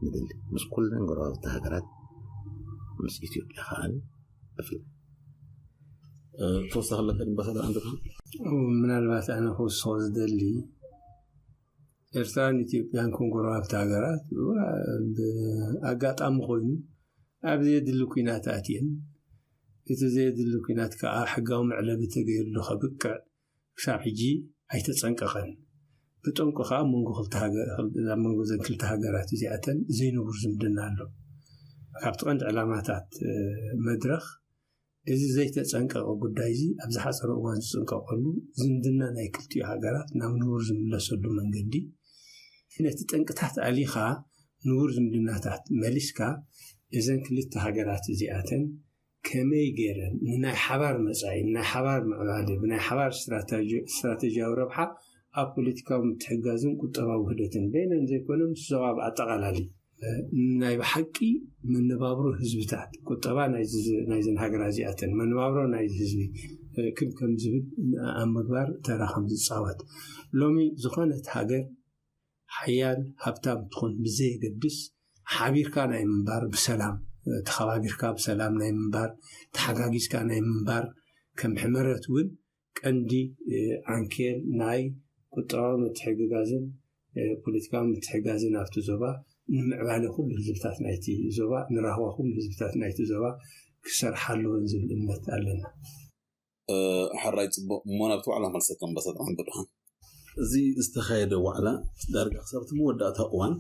ንደሊ። ምስ ኩለን ጎረባብቲ ሃገራት፣ ምስ ኢትዮጵያ ከዓ ብፍላይ። ተወሳኺ ኣለካ ኣምባሳደር ኣንድርሃም? ምናልባት ኣነ ክውስኾ ዝደሊ ኤርትራን ኢትዮጵያን ከም ጎረባብቲ ሃገራት ኣጋጣሚ ኮይኑ ኣብ ዘየድሊ ኩናት ኣትየን፣ እቲ ዘየድሊ ኩናት ከዓ ሕጋዊ መዕለቢ ተገይርሉ ከብቅዕ ክሳብ ሕጂ ኣይተፀንቀቐን። ብጠንቁ ከዓ ኣብ መንጎ ክልተ ሃገ- ኣብ መንጎ ዘን ክልተ ሃገራት እዚኣተን ዘይንቡር ዝምድና ኣሎ። ካብቲ ቀንዲ ዕላማታት መድረኽ እዚ ዘይተፀንቀቐ ጉዳይ እዚ ኣብ ዝሓፀረ እዋን ዝፅንቀቐሉ ዝምድና ናይ ክልቲኡ ሃገራት ናብ ንቡር ዝምለሰሉ መንገዲ፣ ነቲ ጠንቅታት ኣሊኻ ንቡር ዝምድናታት መሊስካ እዘን ክልተ ሃገራት እዚኣተን ከመይ ገይረን ንናይ ሓባር መፃኢ፣ ንናይ ሓባር ምዕባለ ብናይ ሓባር ስትራተጂ- ስትራተጂያዊ ረብሓ ኣብ ፖለቲካዊ ምትሕጋዝን ቁጠባዊ ውህደትን በይነን ዘይኮነ ምስ ዞባ ብኣጠቓላሊ ናይ ብሓቂ መነባብሮ ህዝብታት ቁጠባ ናይዚ- ናይዘን ሃገራ እዚኣተን መነባብሮ ናይዚ ህዝቢ ክብ ከም ዝብል ኣብ ምግባር ተራ ከም ዝፃወት ሎሚ ዝኾነት ሃገር ሓያል ሃብታም ትኹን ብዘየገድስ ሓቢርካ ናይ ምንባር ብሰላም ተኸባቢርካ ብሰላም ናይ ምንባር ተሓጋጊዝካ ናይ ምንባር ከም ሕመረት እውን ቀንዲ ዓንኬል ናይ ቁጠባዊ ምትሕግጋዝን ፖለቲካዊ ምትሕጋዝን ኣብቲ ዞባ ንምዕባለ ኩሉ ህዝብታት ናይቲ ዞባ ንራህዋ ኩሉ ህዝብታት ናይቲ ዞባ ክሰርሓ ኣለዎን ዝብል እምነት ኣለና። ሕራይ ፅቡቅ እሞ ናብቲ ዋዕላ መልሰካ ኣምባሳደር ዓንድርሃም። እዚ ዝተኻየደ ዋዕላ ዳርጋ ክሳብ እቲ መወዳእታ እዋን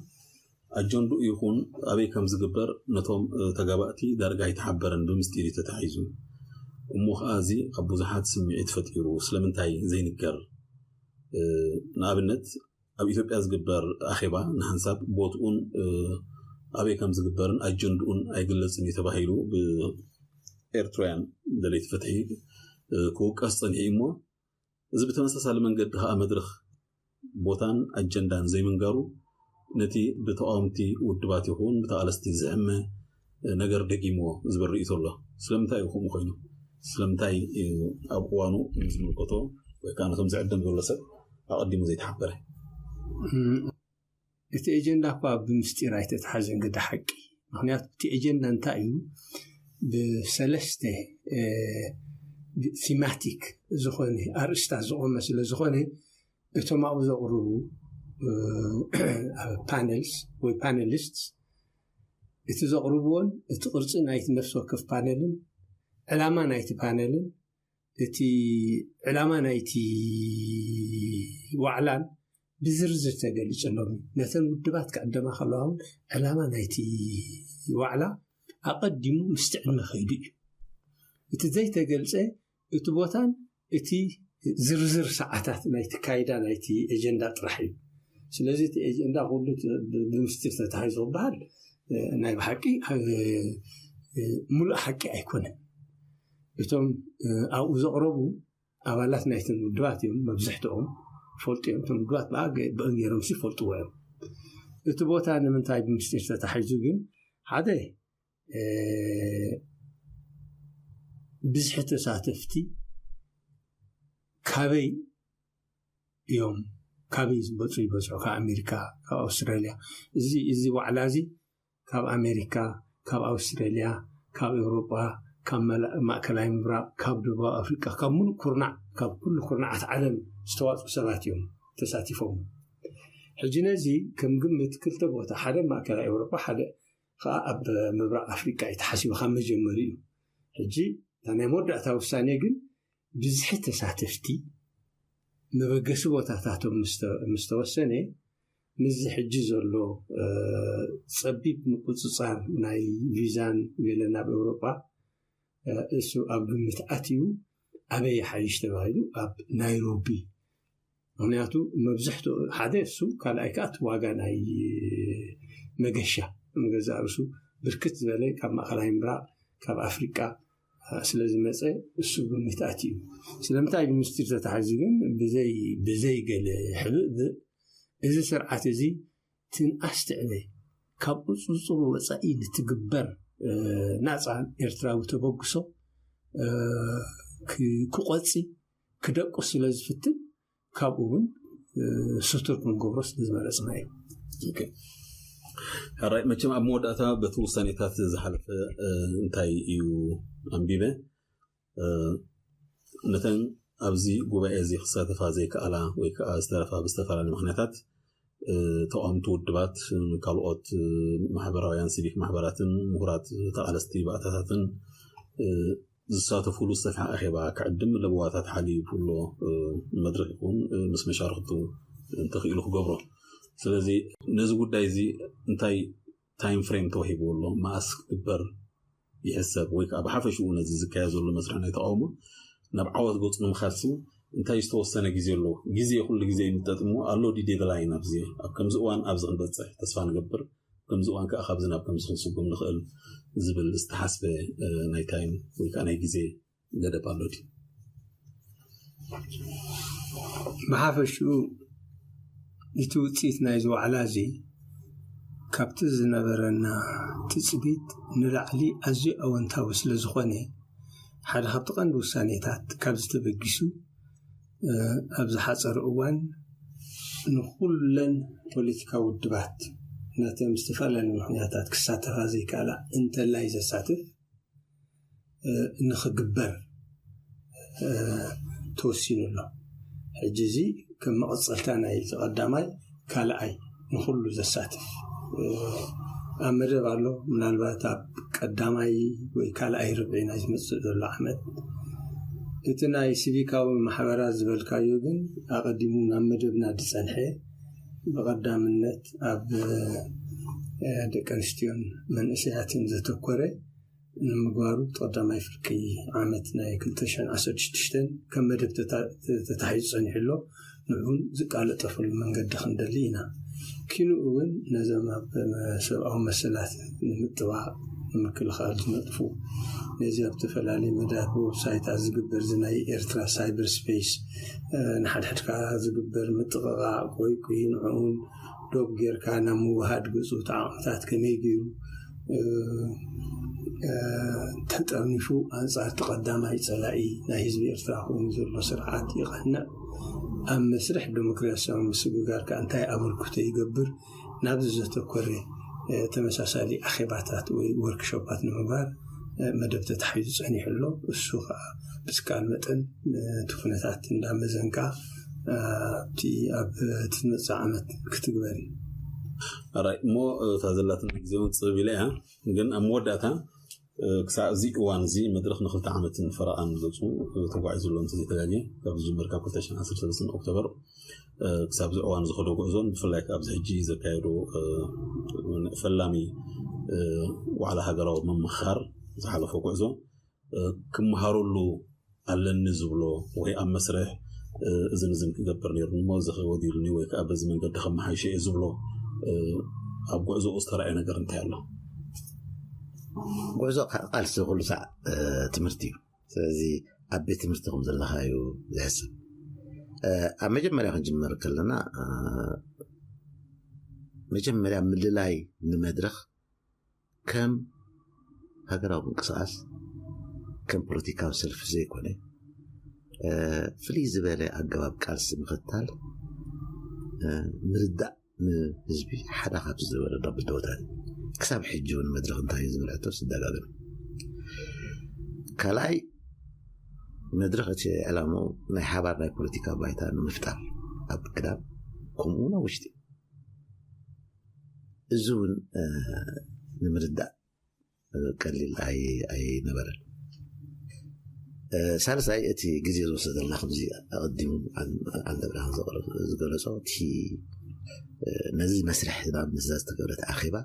ኣጀንድኡ ይኹን ኣበይ ከም ዝግበር ነቶም ተጋባእቲ ዳርጋ ኣይተሓበረን፣ ብምስጢር እዩ ተታሒዙ። እሞ ከዓ እዚ ካብ ብዙሓት ስምዒት ፈጢሩ ስለምንታይ ዘይንገር? ንኣብነት ኣብ ኢትዮጵያ ዝግበር ኣኼባ ንሓንሳብ ቦትኡን ኣበይ ከም ዝግበርን ኣጀንድኡን ኣይግለጽን እዩ ተባሂሉ ብኤርትራውያን ደለይቲ ፍትሒ ክውቀስ ጸኒሑ እሞ እዚ ብተመሳሳሊ መንገዲ ከዓ መድረኽ ቦታን ኣጀንዳን ዘይምንጋሩ ነቲ ብተቃወምቲ ውድባት ይኹን ብተቃለስቲ ዝዕመ ነገር ደጊምዎ ዝበል ርእይቶ ኣሎ። ስለምንታይ እዩ ከምኡ ኮይኑ? ስለምንታይ ኣብ እዋኑ ዝምልከቶ ወይ ከዓ ነቶም ዝዕደም ዘሎ ሰብ ኣቐዲሙ ዘይተሓበረ? እቲ ኤጀንዳ እኳ ብምስጢር ኣይተተሓዘን ግዳ ሓቂ። ምክንያቱ እቲ ኤጀንዳ እንታይ እዩ? ብሰለስተ ሲማቲክ ዝኾነ ኣርእስታት ዝቆመ ስለ ዝኾነ እቶም ኣብኡ ዘቕርቡ ፓነልስ ወይ ፓነሊስት እቲ ዘቕርብዎን እቲ ቅርፂ ናይቲ ነፍሲ ወከፍ ፓነልን ዕላማ ናይቲ ፓነልን እቲ ዕላማ ናይቲ ዋዕላን ብዝርዝር ተገሊፁሎም እዩ። ነተን ውድባት ክዕደማ ከለዋ እውን ዕላማ ናይቲ ዋዕላ ኣቐዲሙ ምስቲ ዕድመ ከይዱ እዩ። እቲ ዘይተገልፀ እቲ ቦታን እቲ ዝርዝር ሰዓታት ናይቲ ካይዳ ናይቲ ኤጀንዳ ጥራሕ እዩ። ስለዚ እቲ ኤጀንዳ ኩሉ ብምስጢር ተታሒዙ ክበሃል ናይ ብሓቂ ሙሉእ ሓቂ ኣይኮነን። እቶም ኣብኡ ዘቕረቡ ኣባላት ናይተን ውድባት እዮም። መብዝሕትኦም ፈልጡ እዮም። እቶም ውድባት ብእንጌሮም ሲ ፈልጥዎ እዮም። እቲ ቦታ ንምንታይ ብምስጢር ተታሒዙ ግን ሓደ ብዝሒ ተሳተፍቲ ካበይ እዮም፣ ካበይ ዝበፁ ይበዝሑ? ካብ ኣሜሪካ፣ ካብ ኣውስትራሊያ። እዚ እዚ ዋዕላ እዚ ካብ ኣሜሪካ፣ ካብ ኣውስትራሊያ፣ ካብ ኤውሮጳ፣ ካብ ማእከላይ ምብራቕ፣ ካብ ደቡብ ኣፍሪቃ፣ ካብ ሙሉእ ኩርናዕ፣ ካብ ኩሉ ኩርናዓት ዓለም ዝተዋፅኡ ሰባት እዮም ተሳቲፎም። ሕጂ ነዚ ከም ግምት ክልተ ቦታ፣ ሓደ ማእከላይ ኤውሮጳ፣ ሓደ ከዓ ኣብ ምብራቕ ኣፍሪቃ እዩ ተሓሲቡ ካብ መጀመሪኡ። ሕጂ እታ ናይ መወዳእታ ውሳኔ ግን ብዝሒ ተሳተፍቲ መበገሲ ቦታታቶም ምስ ተወሰነ ምስዚ ሕጂ ዘሎ ፀቢብ ምቁፅፃር ናይ ቪዛን ገለ ናብ ኤውሮጳ እሱ ኣብ ግምት ኣትዩ ኣበይ ይሓይሽ ተባሂሉ ኣብ ናይሮቢ። ምክንያቱ መብዝሕትኡ ሓደ እሱ ካልኣይ ከዓ እቲ ዋጋ ናይ መገሻ ንገዛእ ርእሱ ብርክት ዝበለ ካብ ማእኸላይ ምብራቕ፣ ካብ ኣፍሪቃ ስለ ዝመፀ እሱ ግምት ኣትዩ። ስለምንታይ ብምስጢር ተታሒዙ ግን ብዘይ ብዘይ ገለ ሕብእ ብእ እዚ ስርዓት እዚ ትንኣስ ትዕበ ካብ ቁፅፅሩ ወፃኢ ንትግበር ናፃ ኤርትራዊ ተበግሶ ክቆፂ ክደቁ ስለ ዝፍትን ካብኡ እውን ስቱር ክንገብሮ ስለ ዝመረፅና እዩ። ሕራይ መቸም ኣብ መወዳእታ በቲ ውሳኔታት ዝሓለፈ እንታይ እዩ ኣንቢበ ነተን ኣብዚ ጉባኤ እዚ ክሳተፋ ዘይከኣላ ወይ ከዓ ዝተረፋ ብዝተፈላለዩ ምክንያታት ተቃወምቲ ውድባት ካልኦት ማሕበራውያን ሲቪክ ማሕበራትን ምሁራት ተቃለስቲ ባእታታትን ዝሳተፉሉ ሰፊሕ ኣኼባ ክዕድም ለበዋታት ሓሊፉ ኣሎ። መድረክ ይኹን ምስ መሻርክቱ እንተኽኢሉ ክገብሮ። ስለዚ ነዚ ጉዳይ እዚ እንታይ ታይም ፍሬም ተዋሂብዎ ኣሎ? መኣስ ክግበር ይሕሰብ? ወይ ከዓ ብሓፈሽኡ ነዚ ዝካየድ ዘሎ መስርሕ ናይ ተቃውሞ ናብ ዓወት ገፁ ንምኻድ ሲ እንታይ ዝተወሰነ ግዜ ኣሎ? ግዜ ኩሉ ግዜ ይምጠጥ እሞ ኣሎ ድዩ ዴድላይን ኣብዚ ኣብ ከምዚ እዋን ኣብዚ ክንበፅሕ ተስፋ ንገብር፣ ከምዚ እዋን ከዓ ካብዚ ናብ ከምዚ ክንስጉም ንኽእል ዝብል ዝተሓስበ ናይ ታይም ወይ ከዓ ናይ ግዜ ገደብ ኣሎ ድዩ? ብሓፈሽኡ እቲ ውፅኢት ናይዚ ዋዕላ እዚ ካብቲ ዝነበረና ትፅቢት ንላዕሊ ኣዝዩ ኣወንታዊ ስለ ዝኾነ ሓደ ካብቲ ቀንዲ ውሳኔታት ካብዚ ተበጊሱ ኣብ ዝሓፀረ እዋን ንኩለን ፖለቲካዊ ውድባት ነተን ዝተፈላለዩ ምክንያታት ክሳተፋ ዘይከኣላ እንተላይ ዘሳትፍ ንክግበር ተወሲኑ ኣሎ። ሕጂ እዚ ከም መቐፀልታ ናይ ቀዳማይ ካልኣይ ንኩሉ ዘሳትፍ ኣብ መደብ ኣሎ። ምናልባት ኣብ ቀዳማይ ወይ ካልኣይ ርብዒ ናይ ዝመፅእ ዘሎ ዓመት እቲ ናይ ሲቪካዊ ማሕበራት ዝበልካዮ ግን ኣቐዲሙ ናብ መደብና ዝፀንሐ ብቐዳምነት ኣብ ደቂ ኣንስትዮን መንእሰያትን ዘተኮረ ንምግባሩ ቀዳማይ ፍርቂ ዓመት ናይ ክልተ ሽሕን ዓሰርተ ሽዱሽተን ከም መደብ ተታሒዙ ጸኒሑ ኣሎ። ንዕኡን ዝቃለጠፈሉ መንገዲ ክንደሊ ኢና። ኪኑ እውን ነዞም ኣብ ሰብኣዊ መሰላት ንምጥባቕ ንምክልኻል ዝነጥፉ ነዚ ኣብ ዝተፈላለዩ መዳያት ብወብሳይታት ዝግበር እዚ ናይ ኤርትራ ሳይበር ስፔስ ንሓድሕድካ ዝግበር ምጥቕቓቕ ወይ ኩይ ንዕኡን ዶብ ጌርካ ናብ ምውሃድ ገጹ እቲ ዓቕምታት ከመይ ገይሩ ተጠርኒፉ ኣንጻር እቲ ቀዳማይ ጸላኢ ናይ ህዝቢ ኤርትራ ኮይኑ ዘሎ ስርዓት ይቐንዕ ኣብ መስርሕ ዲሞክራሲያዊ ምስግጋር ከኣ እንታይ ኣበርክቶ ይገብር ናብዚ ዘተኮረ ተመሳሳሊ ኣኼባታት ወይ ወርክሾፓት ንምግባር መደብ ተታሒዙ ጸኒሑ ኣሎ። እሱ ከዓ ብዝከኣል መጠን እቲ ኩነታት እንዳመዘንካ ኣብቲ ኣብ እቲ ዝመፅእ ዓመት ክትግበር እዩ። ኣራይ እሞ እታ ዘላትና ግዜ እውን ፅብብ ኢለ እያ። ግን ኣብ መወዳእታ ክሳብ እዚ እዋን እዚ መድረክ ንክልተ ዓመትን ፈረቓን ገፁ ተጓዒዙ ኣሎ እንተዘይተጋግየ ካብ ዝጅምር ካብ ክልተ ሽሕን ዓሰርተ ሰለስተን ኦክቶበር ክሳብ እዚ እዋን ዝኸዶ ጉዕዞን ብፍላይ ኣብዚ ሕጂ ዘካየዶ ፈላሚ ዋዕላ ሃገራዊ ምምኻር ዝሓለፎ ጉዕዞ ክመሃረሉ ኣለኒ ዝብሎ ወይ ኣብ መስርሕ እዝን እዝን ክገብር ነይሩ እሞ እዚ ክወዲሉኒ ወይ ከዓ በዚ መንገዲ ከመሓይሸ እየ ዝብሎ ኣብ ጉዕዞ ዝተረኣየ ነገር እንታይ ኣሎ? ጉዕዞ ቃልሲ ኩሉ ሳዕ ትምህርቲ እዩ። ስለዚ ኣብ ቤት ትምህርቲ ከም ዘለካ እዩ ዝሕሰብ። ኣብ መጀመርያ ክንጅመር ከለና መጀመርያ ምልላይ ንመድረክ ከም ሃገራዊ ምንቅስቃስ ከም ፖለቲካዊ ሰልፊ ዘይኮነ ፍልይ ዝበለ ኣገባብ ቃልሲ ምኽታል ምርዳእ ንህዝቢ ሓደ ካብቲ ዝነበረ ብድሆታት ክሳብ ሕጂ እውን መድረክ እንታይ ዝብል ሕቶ ዝደጋገም ካልኣይ መድረክ እቲ ዕላምኡ ናይ ሓባር ናይ ፖለቲካ ባይታ ንምፍጣር ኣብ ቅዳም ከምኡ እውን ኣብ ውሽጢ እዚ እውን ንምርዳእ ቀሊል ኣይነበረን። ሳልሳይ እቲ ግዜ ዝወሰደልና ከምዚ ኣቐዲሙ ኣንደብራን ዝገለጾ እቲ ነዚ መስርሕ ናብ ምስዛ ዝተገብረት ኣኼባ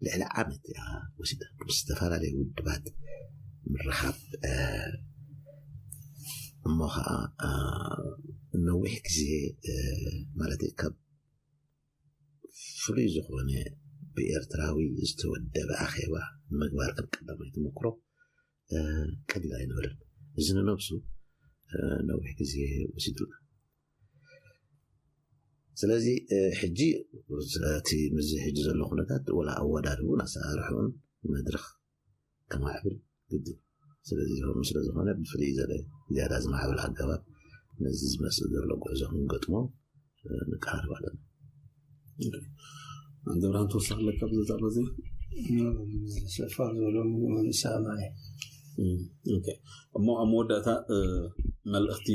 ልዕሊ ዓመት እያ ወሲዳ ምስ ዝተፈላለዩ ውድባት ምርኻብ እሞ ከዓ ነዊሕ ግዜ ማለት ካብ ፍሉይ ዝኾነ ብኤርትራዊ ዝተወደበ ኣኼባ ንምግባር ከም ቀዳማይ ተመክሮ ቀሊል ኣይነበረን። እዚ ንነብሱ ነዊሕ ግዜ ወሲዱና። ስለዚ ሕጂ እቲ ምስዚ ሕጂ ዘሎ ኩነታት ወላ ኣወዳድቡን ኣሰራርሕኡን መድረኽ ከማዕብል ግድን። ስለዚ ከምኡ ስለ ዝኾነ ብፍልይ ዝበለ ዝያዳ ዝማዕበለ ኣገባብ ነዚ ዝመጽእ ዘሎ ጉዕዞ ክንገጥሞ ንቃረብ ኣለና። ኣንደብርሃን ተወሳኺ ኣለካ ብዛዕባ እዚ? ሰፋር ዘሎ ምሳማይ እሞ ኣብ መወዳእታ መልእኽቲ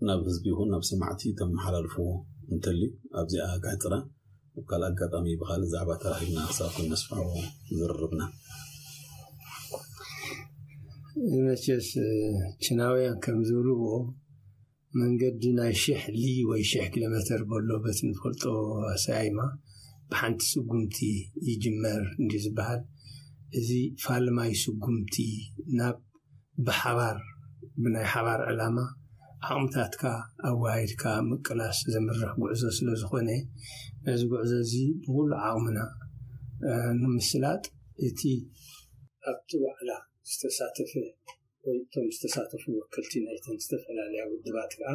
ናብ ህዝቢ ይኹን ናብ ሰማዕቲ ተመሓላልፍዎ እንተልዩ ኣብዚኣ ጋሕጥራ ኣብ ካልእ ኣጋጣሚ ብኻልእ ዛዕባ ተራኺብና ክሳብ ነስፍሖ ዝርርብና። መቸስ ችናውያን ከም ዝብልዎ መንገዲ ናይ ሽሕ ሊ ወይ ሽሕ ኪሎ ሜተር በሎ በቲ ንፈልጦ ኣሰያይማ ብሓንቲ ስጉምቲ ይጅመር እንዲ ዝበሃል፣ እዚ ፋልማይ ስጉምቲ ናብ ብሓባር ብናይ ሓባር ዕላማ ዓቕምታትካ ኣወሃሂድካ ምቅላስ ዘምርሕ ጉዕዞ ስለ ዝኾነ ነዚ ጉዕዞ እዚ ብኩሉ ዓቕምና ንምስላጥ እቲ ኣብቲ ዋዕላ ዝተሳተፈ ወይ እቶም ዝተሳተፉ ወከልቲ ናይተን ዝተፈላለያ ውድባት ከዓ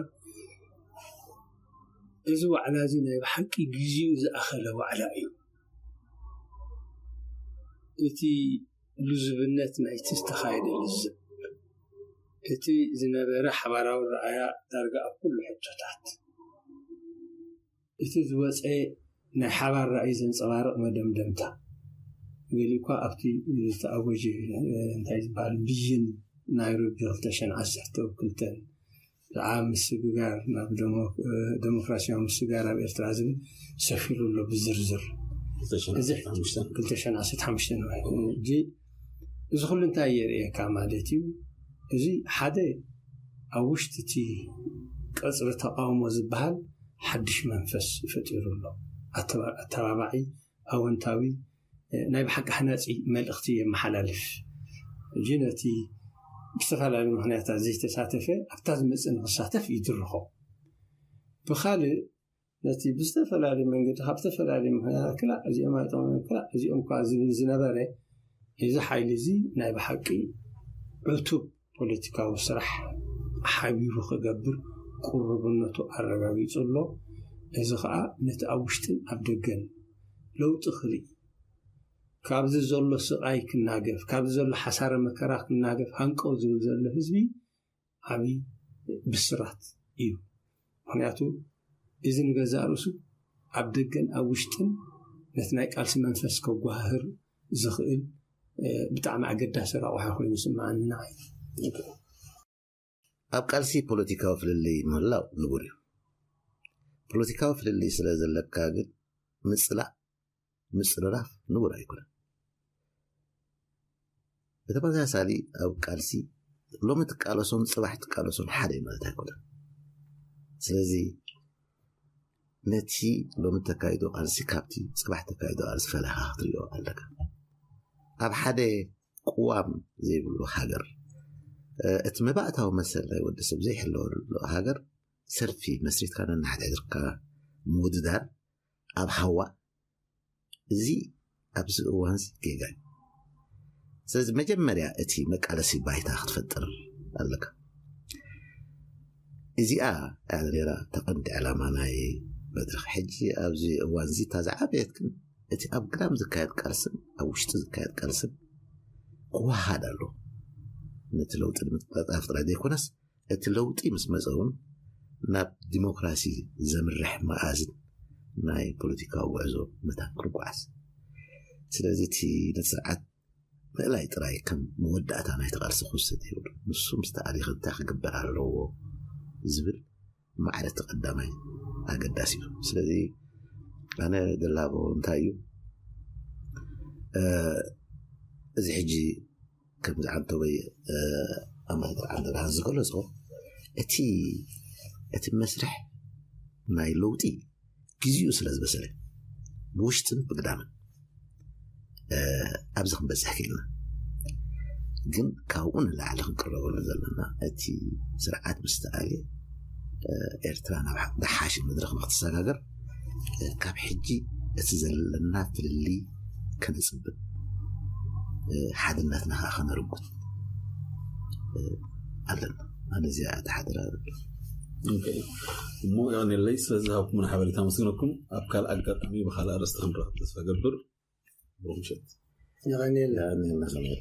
እዚ ዋዕላ እዚ ናይ ብሓቂ ግዜኡ ዝኣኸለ ዋዕላ እዩ። እቲ ልዙብነት ናይቲ ዝተኻየደ ልዝብ፣ እቲ ዝነበረ ሓባራዊ ረኣያ ዳርጋ ኣብ ኩሉ ሕቶታት፣ እቲ ዝወፀ ናይ ሓባር ራእይ ዘንፀባርቕ መደምደምታ፣ ገሊኡ እኳ ኣብቲ ዝተኣወጀ እንታይ ዝበሃል ብይን ናይሮቢ ክልተ ሽሕን ዓሰርተ ክልተን ዝዓ ምስግጋር ናብ ዴሞክራሲያዊ ምስግጋር ኣብ ኤርትራ ዝብል ሰፊሩ ኣሎ ብዝርዝር። ክልተ ሽሕን ዓሰርተ ሓሙሽተ እዚ ኩሉ እንታይ የርእየካ ማለት እዩ? እዚ ሓደ ኣብ ውሽጢ እቲ ቀፅሪ ተቃውሞ ዝበሃል ሓድሽ መንፈስ ፈጢሩ ኣሎ። ኣተባባዒ ኣወንታዊ ናይ ብሓቂ ሃናፂ መልእኽቲ የመሓላልፍ። ሕጂ ነቲ ብዝተፈላለዩ ምክንያታት ዘይተሳተፈ ኣብታ ዝመፅእ ንክሳተፍ ይድርኾ። ብካልእ ነቲ ብዝተፈላለዩ መንገዲ ካብ ዝተፈላለዩ ምክንያታት ክላእ እዚኦም ኣይጠቕሞም ክላእ እዚኦም እኳ ዝብል ዝነበረ፣ እዚ ሓይሊ እዚ ናይ ብሓቂ ዕቱብ ፖለቲካዊ ስራሕ ሓቢሩ ክገብር ቅሩብነቱ ኣረጋጊጹ ኣሎ። እዚ ኸኣ ነቲ ኣብ ውሽጥን ኣብ ደገን ለውጢ ክርኢ፣ ካብዚ ዘሎ ስቓይ ክናገፍ፣ ካብዚ ዘሎ ሓሳረ መከራ ክናገፍ ሃንቀው ዝብል ዘሎ ህዝቢ ዓቢ ብስራት እዩ። ምክንያቱ እዚ ንገዛእ ርእሱ ኣብ ደገን ኣብ ውሽጥን ነቲ ናይ ቃልሲ መንፈስ ከጓህር ዝኽእል ብጣዕሚ ኣገዳሲ ረቑሓ ኮይኑ ይስምዓኒ ንዓይ። ኣብ ቃልሲ ፖለቲካዊ ፍልልይ ምህላው ንቡር እዩ። ፖለቲካዊ ፍልልይ ስለ ዘለካ ግን ምጽላእ ምጽርራፍ ንቡር ኣይኮነን። ብተመሳሳሊ ኣብ ቃልሲ ሎሚ ትቃለሶን ጽባሕ ትቃለሶን ሓደ እዩ ማለት ኣይኮነን። ስለዚ ነቲ ሎሚ ተካይዶ ቃልሲ ካብቲ ጽባሕ ተካይዶ ቃልሲ ፈላኻ ክትሪኦ ኣለካ። ኣብ ሓደ ቅዋም ዘይብሉ ሃገር እቲ መባእታዊ መሰል ናይ ወዲ ሰብ ዘይሕለወሉ ሃገር ሰልፊ መስሪትካ ነናሕድሕድካ ምውድዳር ኣብ ሃዋ እዚ ኣብዚ እዋን እዚ ጌጋ እዩ። ስለዚ መጀመርያ እቲ መቃለሲ ባይታ ክትፈጥር ኣለካ። እዚኣ እያ ነራ ተቐንዲ ዕላማ ናይ መድረኽ። ሕጂ ኣብዚ እዋን እዚ እታ ዝዓበየት ግን እቲ ኣብ ግዳም ዝካየድ ቃልስን ኣብ ውሽጢ ዝካየድ ቃልስን ክወሃሃድ ኣሎ። ነቲ ለውጢ ንምጥጣፍ ጥራይ ዘይኮነስ እቲ ለውጢ ምስ መፀ እውን ናብ ዲሞክራሲ ዘምርሕ መኣዝን ናይ ፖለቲካዊ ጉዕዞ መታን ክንጓዓዝ። ስለዚ እቲ ነቲ ስርዓት ምእላይ ጥራይ ከም መወዳእታ ናይቲ ቃልሲ ክውሰድ የብሉ። ንሱ ምስ ተኣሊኸ እንታይ ክግበር ኣለዎ ዝብል ማዕረ እቲ ቀዳማይ ኣገዳሲ እዩ። ስለዚ ኣነ ደላቦ እንታይ እዩ እዚ ሕጂ ከምዚ ዓንተወይ ኣምባሳደር ዓንደብርሃን ዝገለጾ እቲ እቲ መስርሕ ናይ ለውጢ ግዜኡ ስለ ዝበሰለ ብውሽጥን ብግዳምን ኣብዚ ክንበፅሕ ክኢልና። ግን ካብኡ ንላዕሊ ክንቅረበሉ ዘለና እቲ ስርዓት ምስ ተኣልየ ኤርትራ ናብ ዝሓሸ መድረኽ ንክትሰጋገር ካብ ሕጂ እቲ ዘለና ፍልልይ ከነፅብን ሓድነትና ከዓ ከነርጉት ኣለና። ኣነ እዚኣ ተሓደራ እሞ የቐኔለይ ስለዚ ሃብኩምና ሓበሬታ መስግነኩም። ኣብ ካልእ ኣጋጣሚ ብካልእ ኣርእስቲ ክንረኸብ ተስፋ ገብር። ብሩክ ምሸት። የቐኔልና። የቐኔልና ከመይ